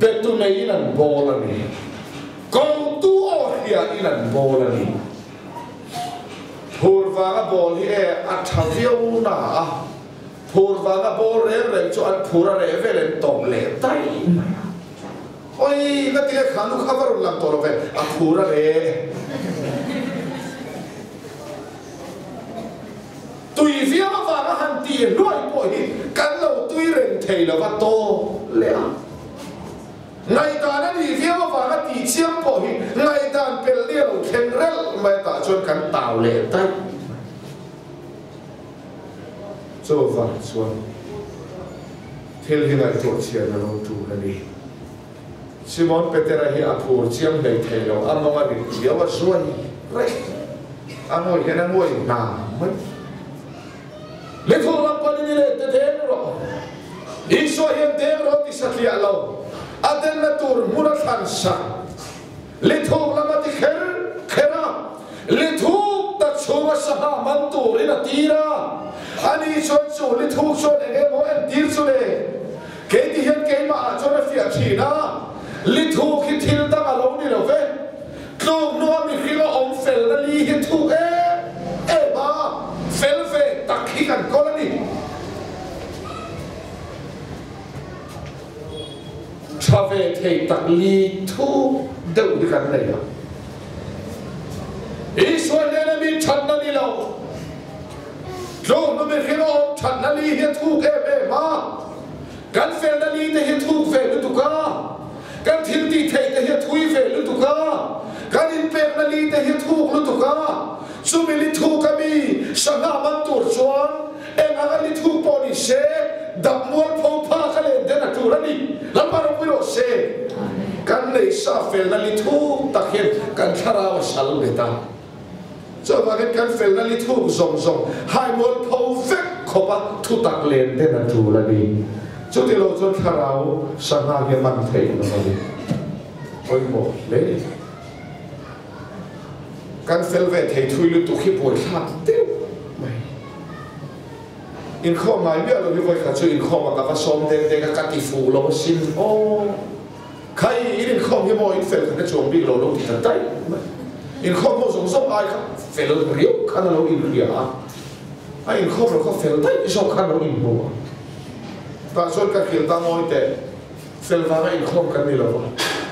betu neiin an bawl a ni. Kotu aw hriain an bawl a ni. Phur vanga bawl hi e a tha viau na a, phur vanga bawl reng reng chu an phur a reh vel an tawp leh daih mai a. Oi, na tinge kha nu kha va rawn lang tawh lo ve, a phur a reh. Tui viau avanga han ti hluai pawh hi kan lo tui reng thei lo va tawp leh a. Ngaihdan a nih viau avanga tih chiang pawh hi ngaihdan pel nia lo thleng relh mai tah chuan kan tau leh daih mai. Chuvang chuan thil hi ngaihtuah chhian a lo tul a ni. Simon Petera hi a phur chiang hlei thei lo, a mawng a rit riau a zuai reng. A ngawi hian a ngawi hna mai. Lithur lam panin i let te deng rawh. Isua hian deng rawh ti satliah lo, a denna tur hmun a thlan sak. Lithur lam a ti kher kher a, lithuk tak chhunga sangha man turin a tir a. Ani chuan chu lithuk chuan eng emaw entir chu le? Kei ti hian keimah ah chuan a fiah thin a, lithuk hi thil dang a lo ni lo ve. Tluk hnua mihring a awm fel na li hi thuk em em a, fel ve tak hi kan kawl a ni. Tha ve thei tak li thuk deuh hi kan nei a. Isua hnena mi thatna ni lo, tluk hnu mihring a awm thatna li hi a thuk em em a, kan felna li te hi a thuk ve lutuk a. Kan thil tih theih te hi a thui ve lutuk a, kan inpekna li te hi a thuk lutuk a, chumi li thuk a mi sangha man tur chuan eng anga li thuk pawh ni se dap mual pho phak a len den a tur a ni. Lalpa ropui rawh se. Kan nei sa felna li thuk tak hian kan thlarau a sal bet a, chuvangin kan felna li thuk zawng zawng hai mual pho vek khawp a thutak len den a tul a ni. Chuti lo chuan thlarau sangha hi a man theih lo a ni. Pawimawh hle. Kan fel ve thei thui lutuk hi buaithlak deuh mai. Inkhawm ngai miah lo hi vawikhat chu inkhawm a ka va sawm deng deng a, ka ti fuh lo asin aw. Khai in inkhawm hi maw in fel khan a chuang bik lo lo ti ta daih mai. Inkhawm ho zawng zawng ai kha fel riau khan a lo inhria a, a inkhawm lo kha fel daih zawk khan a lo inhmu a. Tah chuan ka hrilh ta ngawi teh. Fel vanga inkhawm kan ni lo va,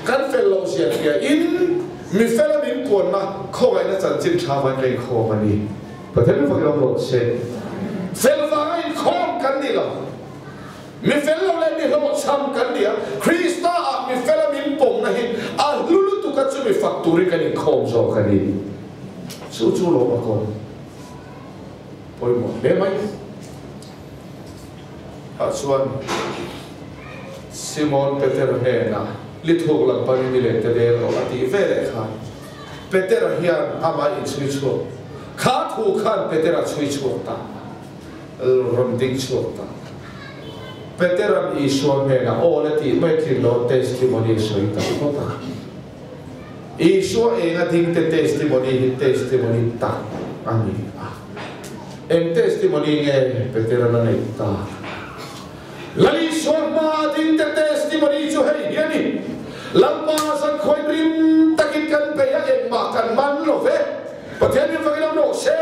kan fel loh zia hria in mi fela min puanna khawngaihna chanchin tha vain ka inkhawm a ni. Pathian mi fakin awm rawh se. Fel vanga inkhawm kan ni lo. Mi fel lo leh mi hlawhchham kan ni a, Krista ah mi fela min pawmna hi a hlu lutuk a chumi fak turin kan inkhawm zawk a ni. Chu chu lawm a kawm pawimawh hle mai. Ah chuan Simon Peter hnenah lithuk lam panin i lente deng rawh a tih ve leh khan Petera hian amah inchhui chhuak kha thu khan Petera chhui chhuak ta rawn ding chhuak ta. Petera'n Isua hnenah aw le tih mai thin lo testimony sawi ta phawt a. Isua enga dingte testimony hi testimony tak a ni a. Eng testimony nge Petera la neih tak? Lal Isua hma a dingte testimony chu hei hi a ni, Lalpa zankhuain rim takin kan bei a, engmah kan man lo ve. Pathian in fakin awm rawh se.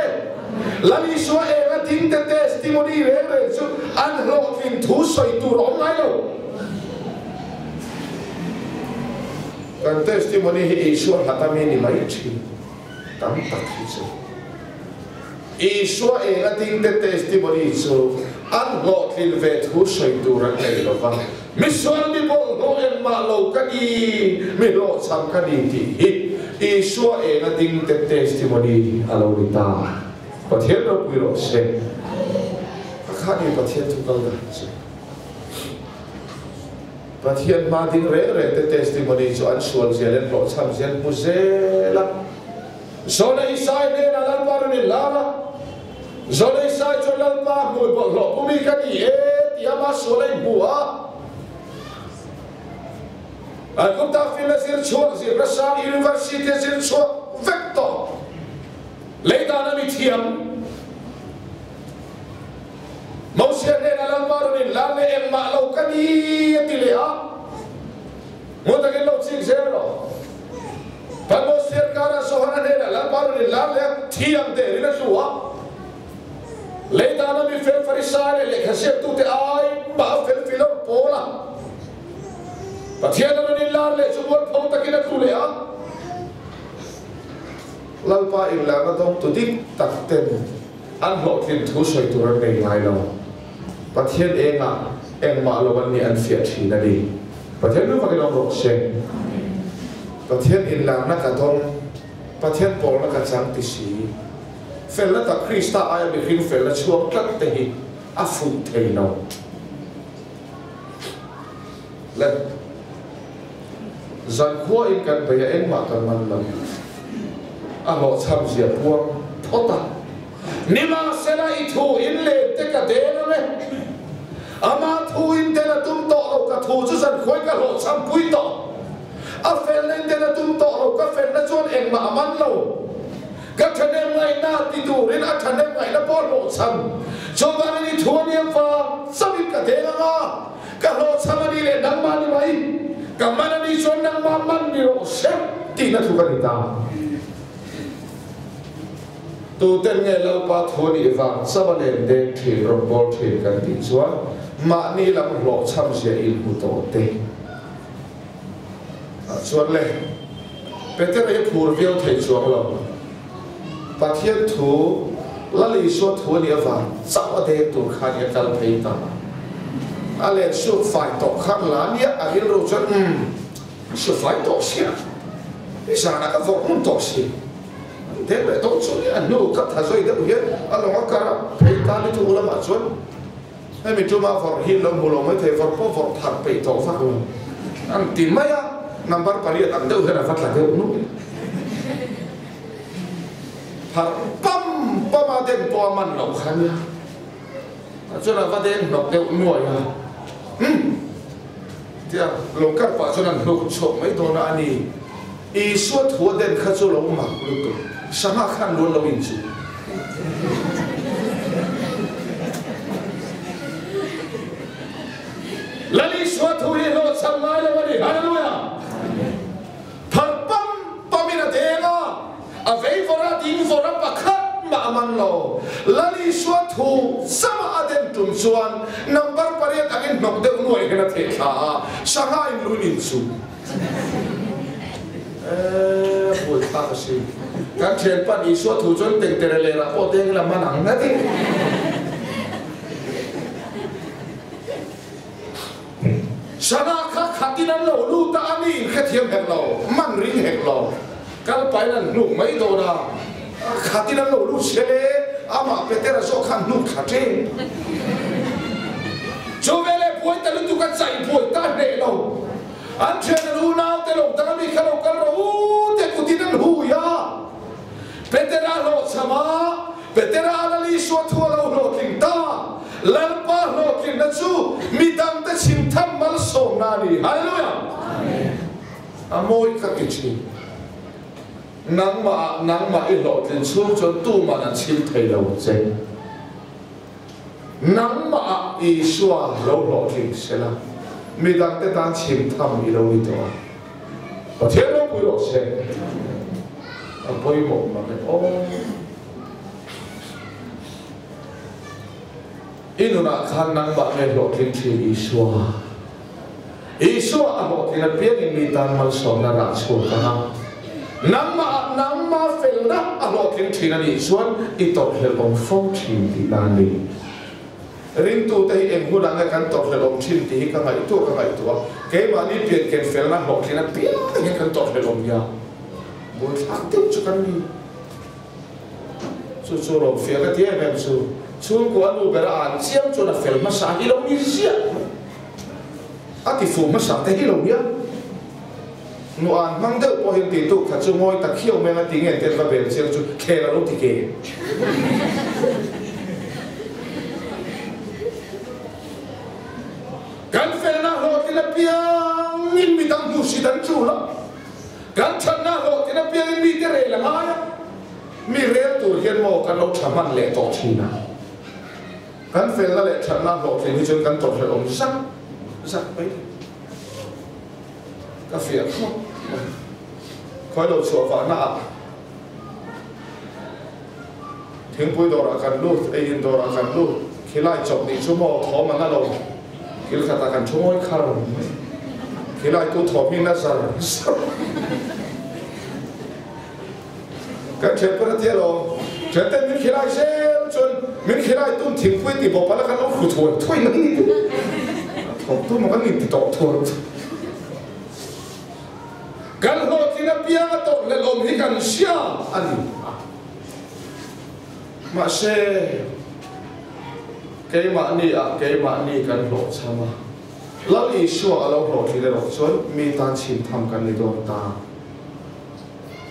Lal Isua enga dingte testimony reng reng chu an hlawhtlin thu sawi tur a awm ngai lo. Kan testimony hi Isua hlat ami ni mai thin tam tak hi chu. Isua enga dingte testimony chu an hlawhtlin ve thu sawi tur an nei lo va, misual mi bawlhhlawh engmah lo ka ni, mi hlawhchham ka ni tih hi Isua enga dingte testimony a lo ni ta. Pathian ropui rawh se. A kha ni Pathian thu kal dan chu. Pathian hma ding reng reng te testimony chu an sual zel in hlawhchham zel hmu zel a. Zona Isai hnenah Lalpa rawn in lar a, Zona Isai chuan Lalpa hmui bawlhhlawh pumi ka ni e tih ama sual a inhmu a. Aigupta fimna zir chhuak zirna sang University a zir chhuak vek tawh. Lei dan a mi thiam. Mosia hnenah Lalpa rawn in lar leh engmah lo ka ni a ti leh a, Ngun takin lo chik zel rawh. Patmos thliarkarah Johana hnenah Lalpa rawn in lar leh a, thi ang te rin a hlu a. Lei dana mi fel Farisai leh lehkha ziaktute ai mah a fel filo pawl a. Pathian a rawn in lar leh chu mualpho takin a tlu leh a. Lalpa inlarna dawngtu dik tak ten An hlawhtlin thu sawi tur an nei ngai lo. Pathian engah engmah lo an nih an fiah thin a ni. Pathian lu vakin awm rawh se. Pathian inlarna ka dawng, Pathian pawlna ka chang ti si. Felna tak Krista aia mihring felna chhuak tlat te hi a fuh thei lo. Le zankhua in kan bei a engmah kan man lo. A hlawhchham zia puang phawt a. Nimahsela i thu in len te ka den ang e. Ama thu in den a tum tawh lo ka thu chu zankhuai ka hlawhchham pui tawh. A felna in den a tum tawh lo ka felna chuan engmah a man lo. Ka thahnem ngaihna ti turin a thahnem ngaihna pawh a hlawhchham. Chuvangin i thu a nia vang chauhin ka deng ang a, ka hlawhchham a nih leh nangmah ni mai, ka man a nih chuan nangmah man ni rawh se tihna thu ka ni ta. Tuten nge Lalpa thu a nih vang chauh a len deng thin, rawn bawl thin kan tih chuan mahni lam hlawhchham zia inhmu tawh te. Ah chuan le, Petera hi phur viau thei chuang lo. Pathian thu, Lal Isua thu a nih avang chauh a deng tur khan i a kal phei ta. A len suk fai tawh khan la nia a rilru chuan umm, su fai tawh sia, i zanah ka vawrh hmun tawh si. An deng leh tawh chu nia, a hnu ka tha zawi deuh hian a lawng a kar a phei ta ni thu lamah chuan Hemi tuma vawrh hi lo hmu lo mai thei, vawrh pawh vawrh thar peih tawh vak lo an ti mai a, number pariat ang deuh hian a va tla deuh nuai. Pharh pam pam a den pawh a man loh kha nia, chuan a va deng hnawk deuh nuai a, umm tia lo kar pah chuan an hnuk chhuak mai dawn a, a ni. Isua thu a den kha chu lo mak lutuk, sangha khan luan lo inchuh. Lal Isua thu hi hlawhchham ngai lo a ni. Hallelujah! Phar pam pam in a deng a, a vei vawr a, ding vawr a, pakhat mah a man lo. Lal Isua thu chama a den tum chuan number pariat angin hnawk deuh nuai hian a theh thla a, sangha in luin in chu e buai thlak a si. Kan thianpan Isua thu chuan tengtere lerah pawh tengin a man ang ngat i. Sangha kha khatin an lo lut a, a ni in hrethiam hek lo, man ring hek lo. Kal pain an hnuk mai dawn a, khatin an lo lut sel e, amah Petera zawk kha an hnuk thla ṭeng. Chu veleh buai ta lutuk a chai buai ta hneh lo. An ṭhian an unau te lo dang a mi kha lo kal rawh u te kutin an hui a. Petera hlawhchham a, Petera a Lal Isua thu a lo hlawhtling ta. Lalpa hlawhtlinna chu mi dangte chhim tham malsawmna a ni. Hallelujah! A mawi ka ti thin. Nangmah ah nangmah i hlawhtlin chhung chuan tuman an chhim thei lo che. Nangmah ah Isua lo hlawhtling sela, mi dangte tan chhim tham i lo ni tawh a. Pathian ropui rawh se. A pawimawh mang e aw. I nunah khan nangmah nge hlawhtling thin Isua? Isua a hlawhtlin apiangin mi tan malsawmna rah chhuak ang a. Nangmah ah nangma felna a hlawhtling thin a nih chuan i tawrhhlelh awm fo thin tihna a ni. Ringtute hi eng hunah nge kan tawrhhlelh awm thin tih hi ka ngaihtuah ka ngaihtuah a. Keimahni pian ken felna hlawhtlin apiang hian kan tawrhhlelh awm nia. Buaithlak deuh chu kan ni. Chu chu rawn fiah ka ti em em chu. Chhungkua a nu ber a an chiam chuan a fel hmasa hi lo ni ziah mai. A ti fuh hmasa te hi lo nia. Nu an hmang deuh pawh hian ti tuk khat chu ngawi ta khiau mai anga ti nge tel va bel chiang chu khel a lo ti ke. Kan felna hlawhtlin apiangin midang hmuhsit an tul a. Kan thatna hlawhtlin apiangin mite rel a ngai a, mi rel tur hian maw kan lo tha hman leh tawh thin a. Kan felna leh thatna hlawhtlin hi chuan kan tawrhhlelh awm zak zak mai thei. Ka fiah khawp mai. Khawi lo chhuah vahna ah thingpui dawrah kan lut, ei in dawrah kan lut, khilai chawp nih chu maw thawm a na lo. Thil khatah kan thu ngawi khar mai. Khilai tu thawm hi na zar zar. Kan thian pawn a ti alawm. Thian ten min khilai zel chuan min khilai tum thingpui ti bawp ala kan lo hru thuai thuai mai ni. Thawm tum kan inti tawh thuai. Kan hlawhtlin apiang a tawrhhlelh awm hi kan hria a ni. Mahse, keimahni ah keimahni kan hlawhchham a, Lal Isua a lo hlawhtlin erawh chuan mi tan chhim tham kan ni dawn ta.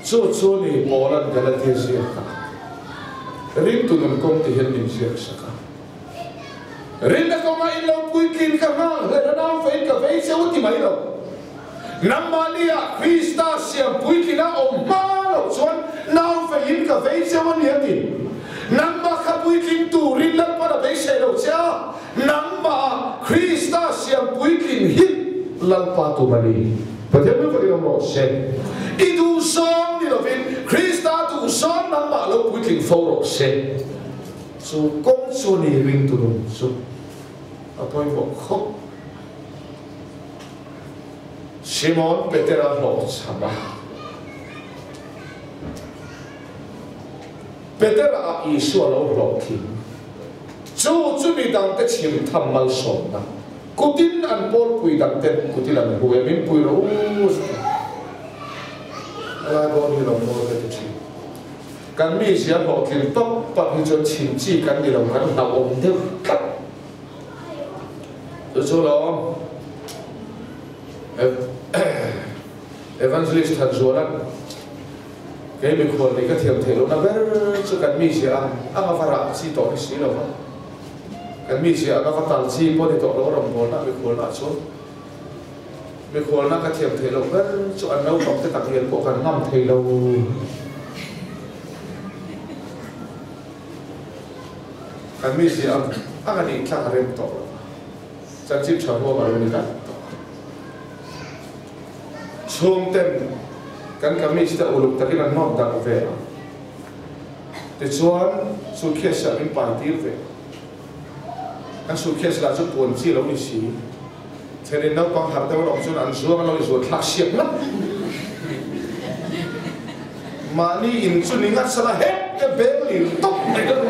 Chu chu ni Paula'n Galatia ziak a, Ringtu nun kawng ti hian min ziak sak a. Rinna kawnga in lo puitlin ka nghal hle a, nau fein ka vei che u ti mai lo. Nangmahni ah Krista siam puitlin a awm hma loh chuan nau feiin ka vei cheu a ni a ti. Nangmah kha puitling turin Lalpan a beisei lo che a, nangmah ah Krista siam puitlin hi Lalpa tum a ni. Pathian hmel fakin awm rawh se. I duhsawm ni lovin Krista duhsawm nangmah lo puitling fo rawh se. Chu kawng chu ni ringtu nun chu a pawimawh khawp. Simon Petera hlawhchham a. Petera ah Isua lo hlawhtling. Chu chu mi dangte chhim tham malsawmna. Kutin an pawlpui dangten kutin an hu e, min pui rawh u zet a. Helai dawn hi lo mawi ka ti thin. Kan mizia hlawhtling pap pap hi chuan chhim chi kan ni lo, kan hlauhawm deuh tlat. Chu chu lawm Evangelist Thanzuala'n kei mikhual nih ka thiam theih lohna ber chu kan mizia ang ang a va rah chi tawh ni si lo va, kan mizia ang a va tal chi pawh ni tawh lo rawngbawlna mikhualnaah chuan mikhualna ka thiam theih loh ber chu an naupang te takngial pawh kan ngam thei lo. Kan mizia ang ang a nih tlak a rem tawh lo va, chanchin tha huam a lo ni dat tawh a. Chhungten kan kamis te uluk takin an nawt dang ve a. Tichuan, suitcase ah min pai tir ve. Kan suitcase lah chu puan chi a lo ni si. Thenin naupang harh deuh an awm chuan an zuang an lo inzuan thlak siak ngat. Mahni in chu ni ngat sala het te beng lir tawp mai lo.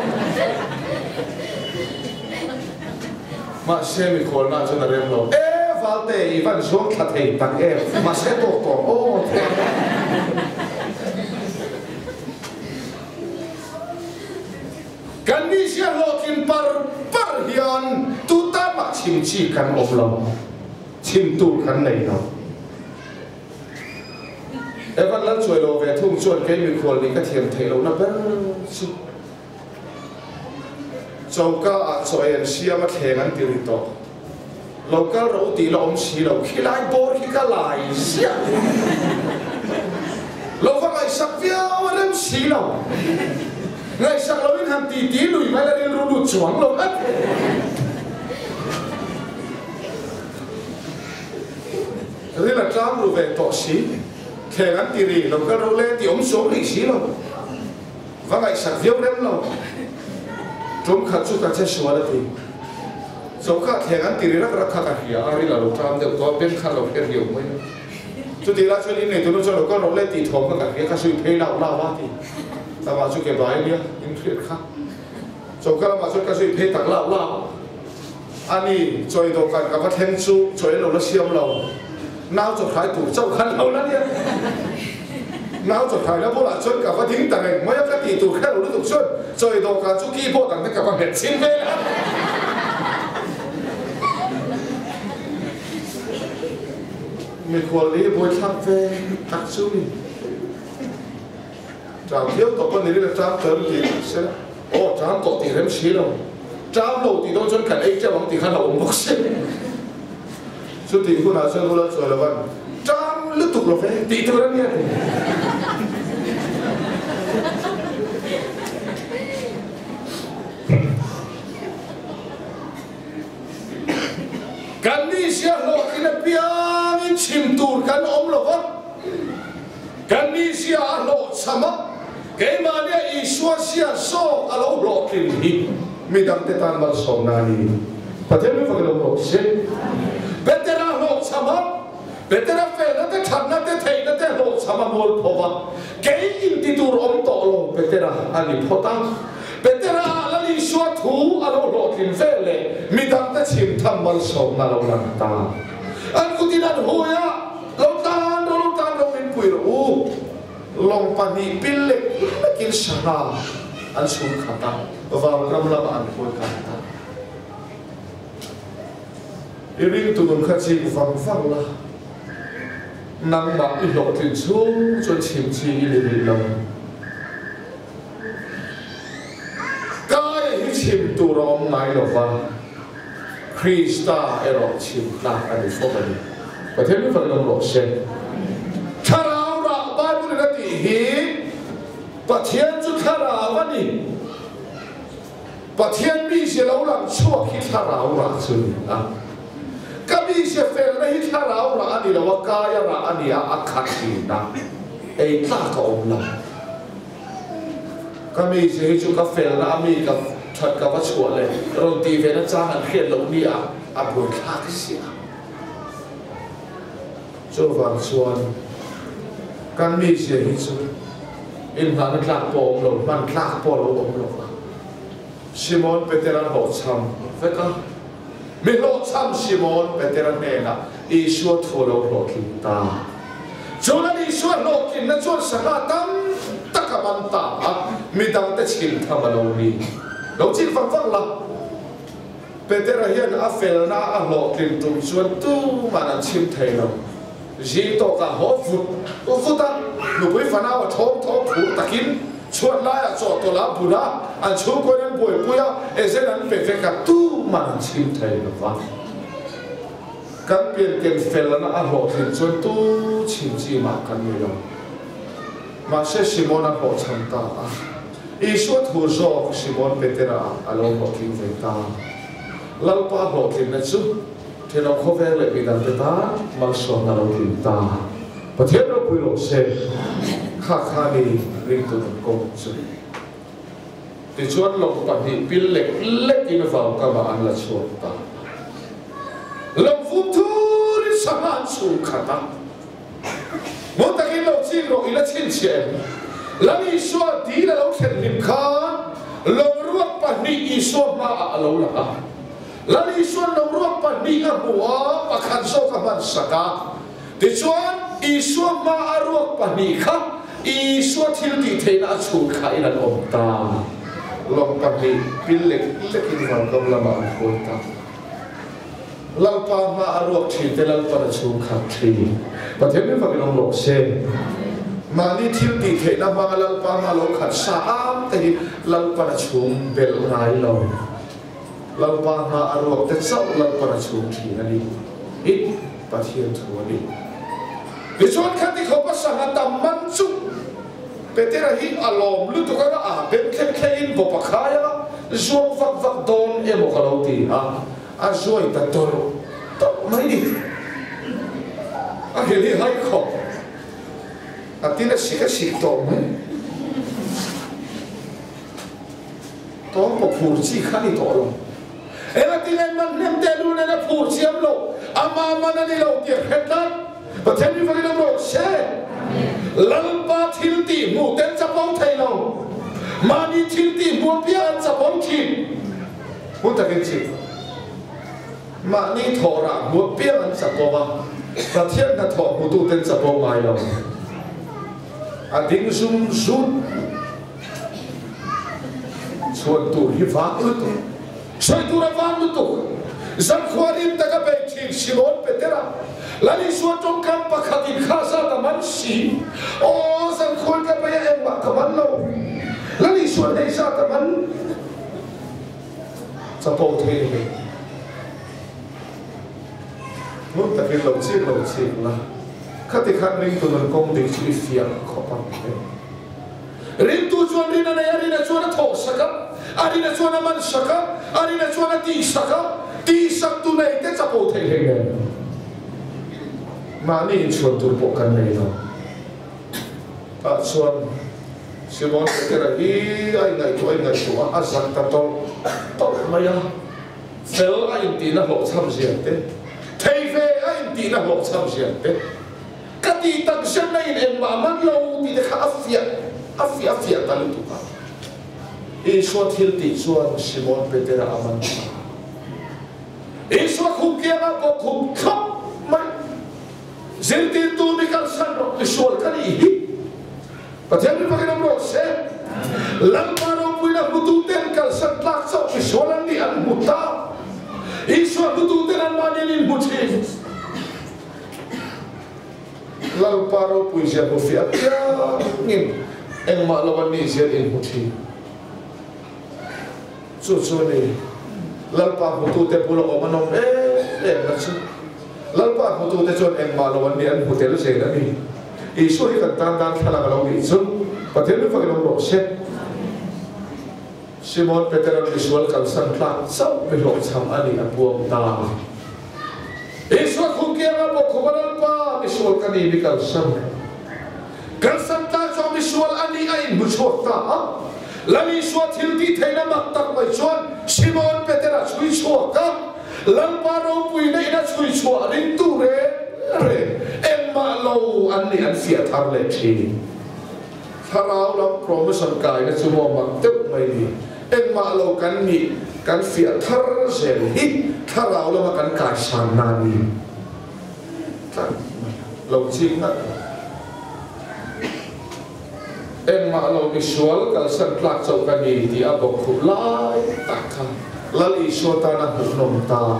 Mahse mikhualna chuan a rem lo. E Valte, i van zuang thla thei tak em? Mahse tawk tawh aw te. Kan mizia hlawhtlin par par hian tu tan mah chim chi kan awm lo, chim tur kan nei lo. Evan Lalchuai lo ve thung chuan kei mikhual nih ka thiam theih lohna ber chu choka ah chaw ei an siam a thleng an ti ri tawh. Lo kal rawh u tih la awm si lo, khilai bawr khi ka lai ziah. Lo va ngaihsak viau a rem si lo. Ngaihsak loin han ti ti lui mai la rilru lut chuang lo ngat. Ril a tlang ru ve tawh si, thleng an ti ri, lo kal rawh le tih awm suam rih si lo. Va ngaihsak viau rem lo. Tum khat chu ka che sual a ti. Chokah thleng an ti ri rak rak kha ka hria a, ril a lo ṭam deuh tawh a, beng kha a lo hriat riau mai a. Chutih lai chuan innei tunu chuan lo kal rawh le tih thawm kha ka hria, ka zui phei lau lau a ti. Lamah chu ke bai nia, in hriat kha. Choka lamah chuan ka zui phei tak lau lau a ni. Chawi dawhkan ka va thleng chu chawi an lo la siam lo. Nau chawhrai tur chauh khan lo la nia. Nau chawhrai la bulah chuan ka va ding ta reng mai a, ka tih tur kher lo lutuk chuan chawi dawhkan chu keyboard ang te ka va nghet chhin vel a. Mikhual hi buaithlak ve tak chu ni. Ṭam viau tawh pawh ni rin a ṭam ṭan tih se la, aw ṭam tawh tih rem si lo, ṭam lo tih dawn chuan kan ei ṭeuh ang tih khan a awm bawk si. Chutih hunah chuan Ula chuai lovan ṭam lutuk lo ve tih tur a nia ti. Kan mizia hlawhtlin apiangin chhim tur kan awm lo va. Kan mizia a hlawhchham a, keimahnia Isua zia zawk a lo hlawhtlin hi midangte tan malsawmna a ni. Pathian min fak i lo hlawh se. Petera hlawhchham a, Petera felna te, thatna te, theihna te hlawhchham a mual pho va, kei inti tur awm tawh lo Petera a ni phawt a. Petera ah Lal Isua thu a lo hlawhtlin vel leh midangte chhim tham malsawmna a lo lang ta. An kutin an hui a. Lo tan rawh, lo tan rawh min pui rawh u. Lawng pahnih pil lek lekin sangha an chhung khat a, vanram lamah an khawi kai ta. I ringtu nun kha chik vang vang la, nangmah i hlawhtlin chhung chuan chhim chi i ni rih lo. Kaia hi chhim tur a awm ngai lo va, Krista erawh chhim tlak a ni fawm a ni. Pathian mi fak in awm rawh se. Thlarau rah Bible in a tih hi Pathian chu thlarau a ni. Pathian mizia lo lang chhuak hi thlarau rah chu a ni a. Ka mizia felna hi thlarau rah a ni lo a, kaia rah a ni a, a khat thin a, ei tlak a awm lo. Ka mizia hi chu ka felna a mi ka that ka va chhuah leh rawn tih ve na chang an hriat loh ni a, a buaithlak sia. Chuvang chuan kan mizia hi chu inhnahna tlak pawh a awm lo, hman tlak pawh a lo awm lo va. Simon Petera hlawhchham vek a, mi hlawhchham Simon Petera hnenah Isua thu a lo hlawhtling ta. Chuan an Isua hlawhtlinna chuan sangha tam tak a man ta a, midangte chhim tham a lo ni. Lo chik vang vang la. Petera hian a felna a hlawhtlin tum chuan tuman an chhim thei lo. Zing tawkah haw vut vut a, nupui fanau a thawm thawm phur takin chhuat laiah chawhtawlh a bun a, an chhungkawiin an buaipui a, ezen an pe vek a, tuman an chhim thei lo va. Kan pianken felna a hlawhtlin chuan tu chhim chi mah kan ni lo. Mahse Simona hlawhchham ta a. Isua thu zawk Simon Petera a lo hlawhtling ve ta. Lalpa hlawhtlinna chu thenawm khawvel leh midangte tan malsawmna lo tling ta. Pathian ropui rawh se, kha kha ni ringtu nun kawng chu. Tichuan lawng pahnih pil lek lekin vaukamah an la chhuak ta. Lawng vum thurin sangha an chhung khat a. Ngun takin lo chik rawh i la chhinchhiah em? Lal Isua dil a lo thlen hlim khan lawng ruak pahnih Isua hmaah a lo lang a. Lal Isuan lawng ruak pahnih a hmu a, pakhat zawk a hman sak a. Tichuan, Isua hma a ruak pahnih kha Isua thil tih theihna a chhun khain an awm ta. Lawng pahnih pil lek lekin vankam lamah an khawi ta. Lalpa hma a ruak thin te Lalpan a chhung khat thin. Pathian min fakin awm rawh se. Mahni thil tih theihna hmanga Lalpa hma lo khat sa am te hi Lalpan a chhung belh ngai lo. Lalpa hma a ruak te chauh Lalpan a chhung thin a ni. Ih, Pathian thu a ni. Tichuan khati khawpa sangha tam man chu Petera hi a lawm lutuk anga a beng thleng thlengin bawp a khai a, zuang vak vak dawn emaw ka lo ti a, a zuai ta tawrh tawrh mai ni. A hil hi hai khawp a tin a sik a sik tawh mai. Tawng pawh phur chi kha ni tawh lo. Engati nge man hnem teh lu nen a phur chiam lo, ama man a ni lo tih a hre tlat. Pathian mi fakin awm rawh se. Lalpa thil tih hmuh ten chapo thei lo. Mahni thil tih hmuh apiang an chapo thin. Hmun takin chim. Mahni thawh rah hmuh apiang an chapo a, Pathian hnathawh hmutu ten chapo ngai lo. A ding zum zut. Chhuan tur hi vang lutuk, sawi tur a vang lutuk. Zankhua rim taka bei thin Simon Petera, Lal Isua tawngkam pakhat in kha zat a man si. Aw, zankhua in ka bei a engmah ka man lo. Lal Isua hei zat a man chapo thei ni. Ngun takin lo chik lo chik la, khati khan ringtu nun kawng dik chu i fiah khawp ang e. Ringtu chuan rin a nei a, rina chuan a thawh sak a, a rina chuan a man sak a, a rina chuan a tih sak a, tih sak tu nei te chapo theih hlei nen mahni inchhuan tur pawh kan nei lo. Tah chuan Simon Petera hi a ingaihtuah a ingaihtuah a, a zak ta tawlh tawlh mai a, fel a intihna hlawhchham zian te, thei ve a intihna hlawhchham zian te, Ka tih tak zet na in engmah man lo tih te kha a fiah a fiah a fiah ta lutuk a. Isua thil tih chuan Simon Petera a man ta. Isua khum kiangah pawh khum thlap mai. Zirtirtu mi kalsan rawh misual ka nih hi. Pathian mi fakin awm rawh se. Lalpa ropuina hmutu ten kalsan tlak chauh misual an nih an hmu ta. Isua hmutu ten anmahni an inhmu thin. Lalpa ropui zia hmu fiah apiangin engmah lo an nih zia in hmu thin. Chu chu ni Lalpa hmutute bula awm an awm em em na chu. Lalpa hmutute chuan engmah lo an nih an hmu tel zel a ni. Isua hi kan tan dan thlalak a lo nih chu Pathian mi fakin awm rawh se. Simon Petera'n misual kalsan tlak chauh mi hlawhchham a nih a puang ta. Isua khum kiangah pawh khum a Lalpa, misual ka ni mi kalsan. Kalsan tlak chuan misual a nih a inhmu chhuak ta a. Lal Isua thil tih theihna mak tak mai chuan Simon Petera chhui chhuak a, Lalpa ropuina in a chhui chhuah ringtu reng reng engmah lo an nih an fiah thar leh thin. Thlarau lam promotion kaina chu maw mak deuh mai ni. Engmah lo kan nih kan fiah thar zel hi thlarau lama kan kaisan na ni tlat mai a, lo chik ngat lo. Engmah lo misual kalsan tlak chauh ka ni tih a bawk khuh lai tak kha Lal Isua tan a hmuhnawm ta.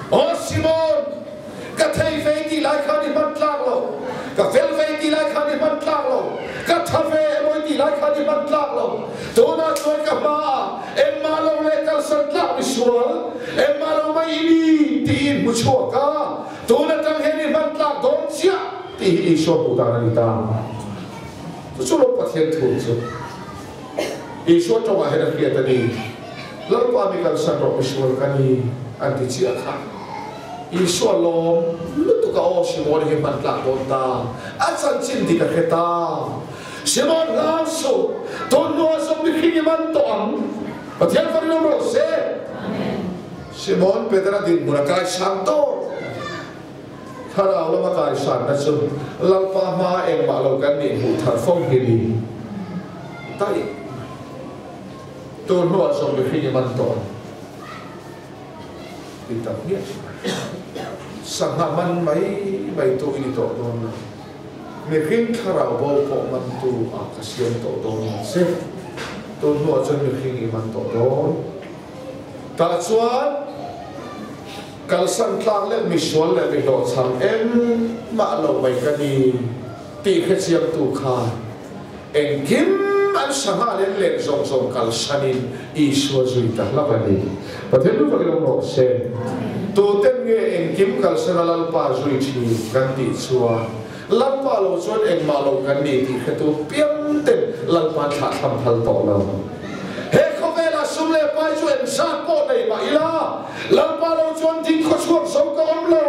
Aw Simon! Ka thei ve tih lai khan i hman tlak lo, ka fel ve tih lai khan i hman tlak lo, ka tha ve emaw i tih lai khan i hman tlak lo. Tunah chuan ka hmaah engmah lo leh kalsan tlak misual, engmah lo mai i ni tiin hmu chhuak a, tun atang hian i hman tlak dawn chiah tih hi Isua hmuh dan a ni ta. Chu chu lo Pathian thu chu Isua tawngah hian a hriat a ni. Lalpa mi kalsan rawh misual ka ni an ti chiah kha. Isua lawm lutuk a aw Simon hi hman tlak dawn ta, a chanchin dik a hre ta. Simon hlau suh, tun hnuah zawng mihring i man tawh ang. Pathian fakin awm rawh se. Simon Petera dinhmun a kaisang dawr. Thlarau lama kaisanna chu Lalpa hmaa engmah lo kan nih hmuh thar fo hi ni daih mai. Tun hnuah zawng mihring i man tawh ang ti tak hmiah mai. Sangha man mai mai tu i ni tawh dawn lo. Mihring thlarau bo pawh mantu ah ka siam tawh dawn ang che. Tun hnuah chuan mihring i man tawh dawn. Tah chuan kalsan tlak leh misual leh mi hlawhchham engmah lo mai ka ni tih hrechiangtu khan engkim an sangha leh leng zawng zawng kalsanin Isua zui ta hlauh a ni. Pathian lu fakin awm rawh se. Tuten nge engkim kalsana Lalpa zui thin kan tih chuan Lalpa lo chuan engmah lo kan ni tih hretu piang ten Lalpa'n thlah thlam phal tawh lo. He khawvelah sum leh pai chu engzat pawh nei mah ila, Lalpa lo chuan ding khawchhuak zo ka awm lo.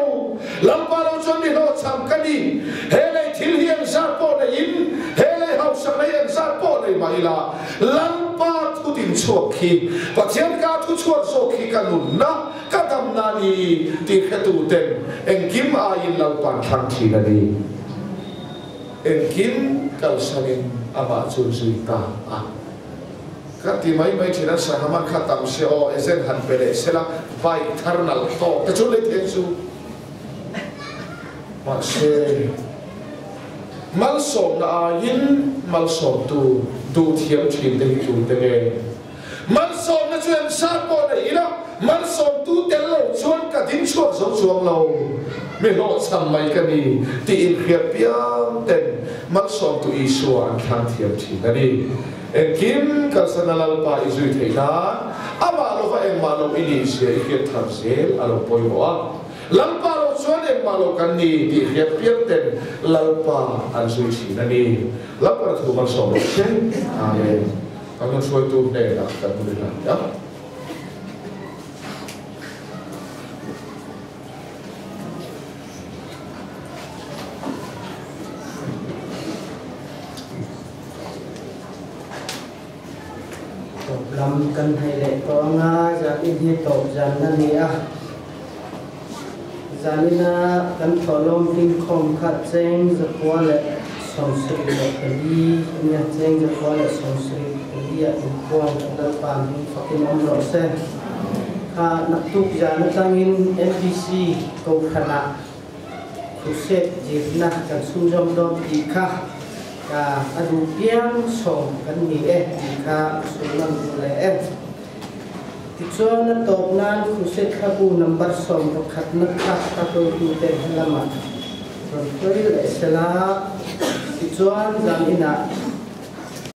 Lalpa lo chuan mi hlawhchham ka ni. He lei thil hi engzat pawh neiin, he lei hausak lei engzat pawh nei mah ila, Lalpa thu din chhuak khi, Pathian ka thu chhuat zawk khi ka nunna, ka damna a ni tih hretu ten engkim aiin Lalpa'n thlang thin a ni. Engkim kalsanin amah chu zui ta a. Ka ti mai mai thin a, sangha man kha tam se aw, ezen han pe leh sela, bike thar nalh tawk te chu lei thei ang chu. Mahse, malsawmna aiin malsawmtu duh thiam thin te hi tute nge? Malsawmna chu engzat pawh nei ila, malsawmtu tel lo chuan ka ding chhuak zo chuang lo. Mi hlawhchham mai ka ni tih inhriat piang ten malsawmtu Isua an thlang thiam thin a ni. Engkim kalsana Lalpa i zui theih nan amah lova engmah lo i nih zia i hriat thar zel a lo pawimawh a. Lalpa lo chuan engmah lo kan ni tih hriat piang ten Lalpa an zui thin a ni. Lalpa na thu malsawm rawh se. Amen. Kan rawn hruaitu hnenah kan hmu leh hlai a. Tawp lam kan hnaih leh tawh anga zanin hi tawp zan a ni a. Zanina kan thawhlawm hlimkhawm kha cheng 974 a nia, cheng 974 ah inkuang kan Lalpa hming fakin awm rawh se. Kha naktuk zan atangin MPC Kohhranah Crusade zirna kan chhunzawm dawn tih kha ka a duh piang sawm kan ni e tih kha ka sawi ngam duh leh e. Tichuan a tawp nan Crusade thlabu number 11 na kha ka hruaitute helamah rawn hruai leh sela. Tichuan zan inah.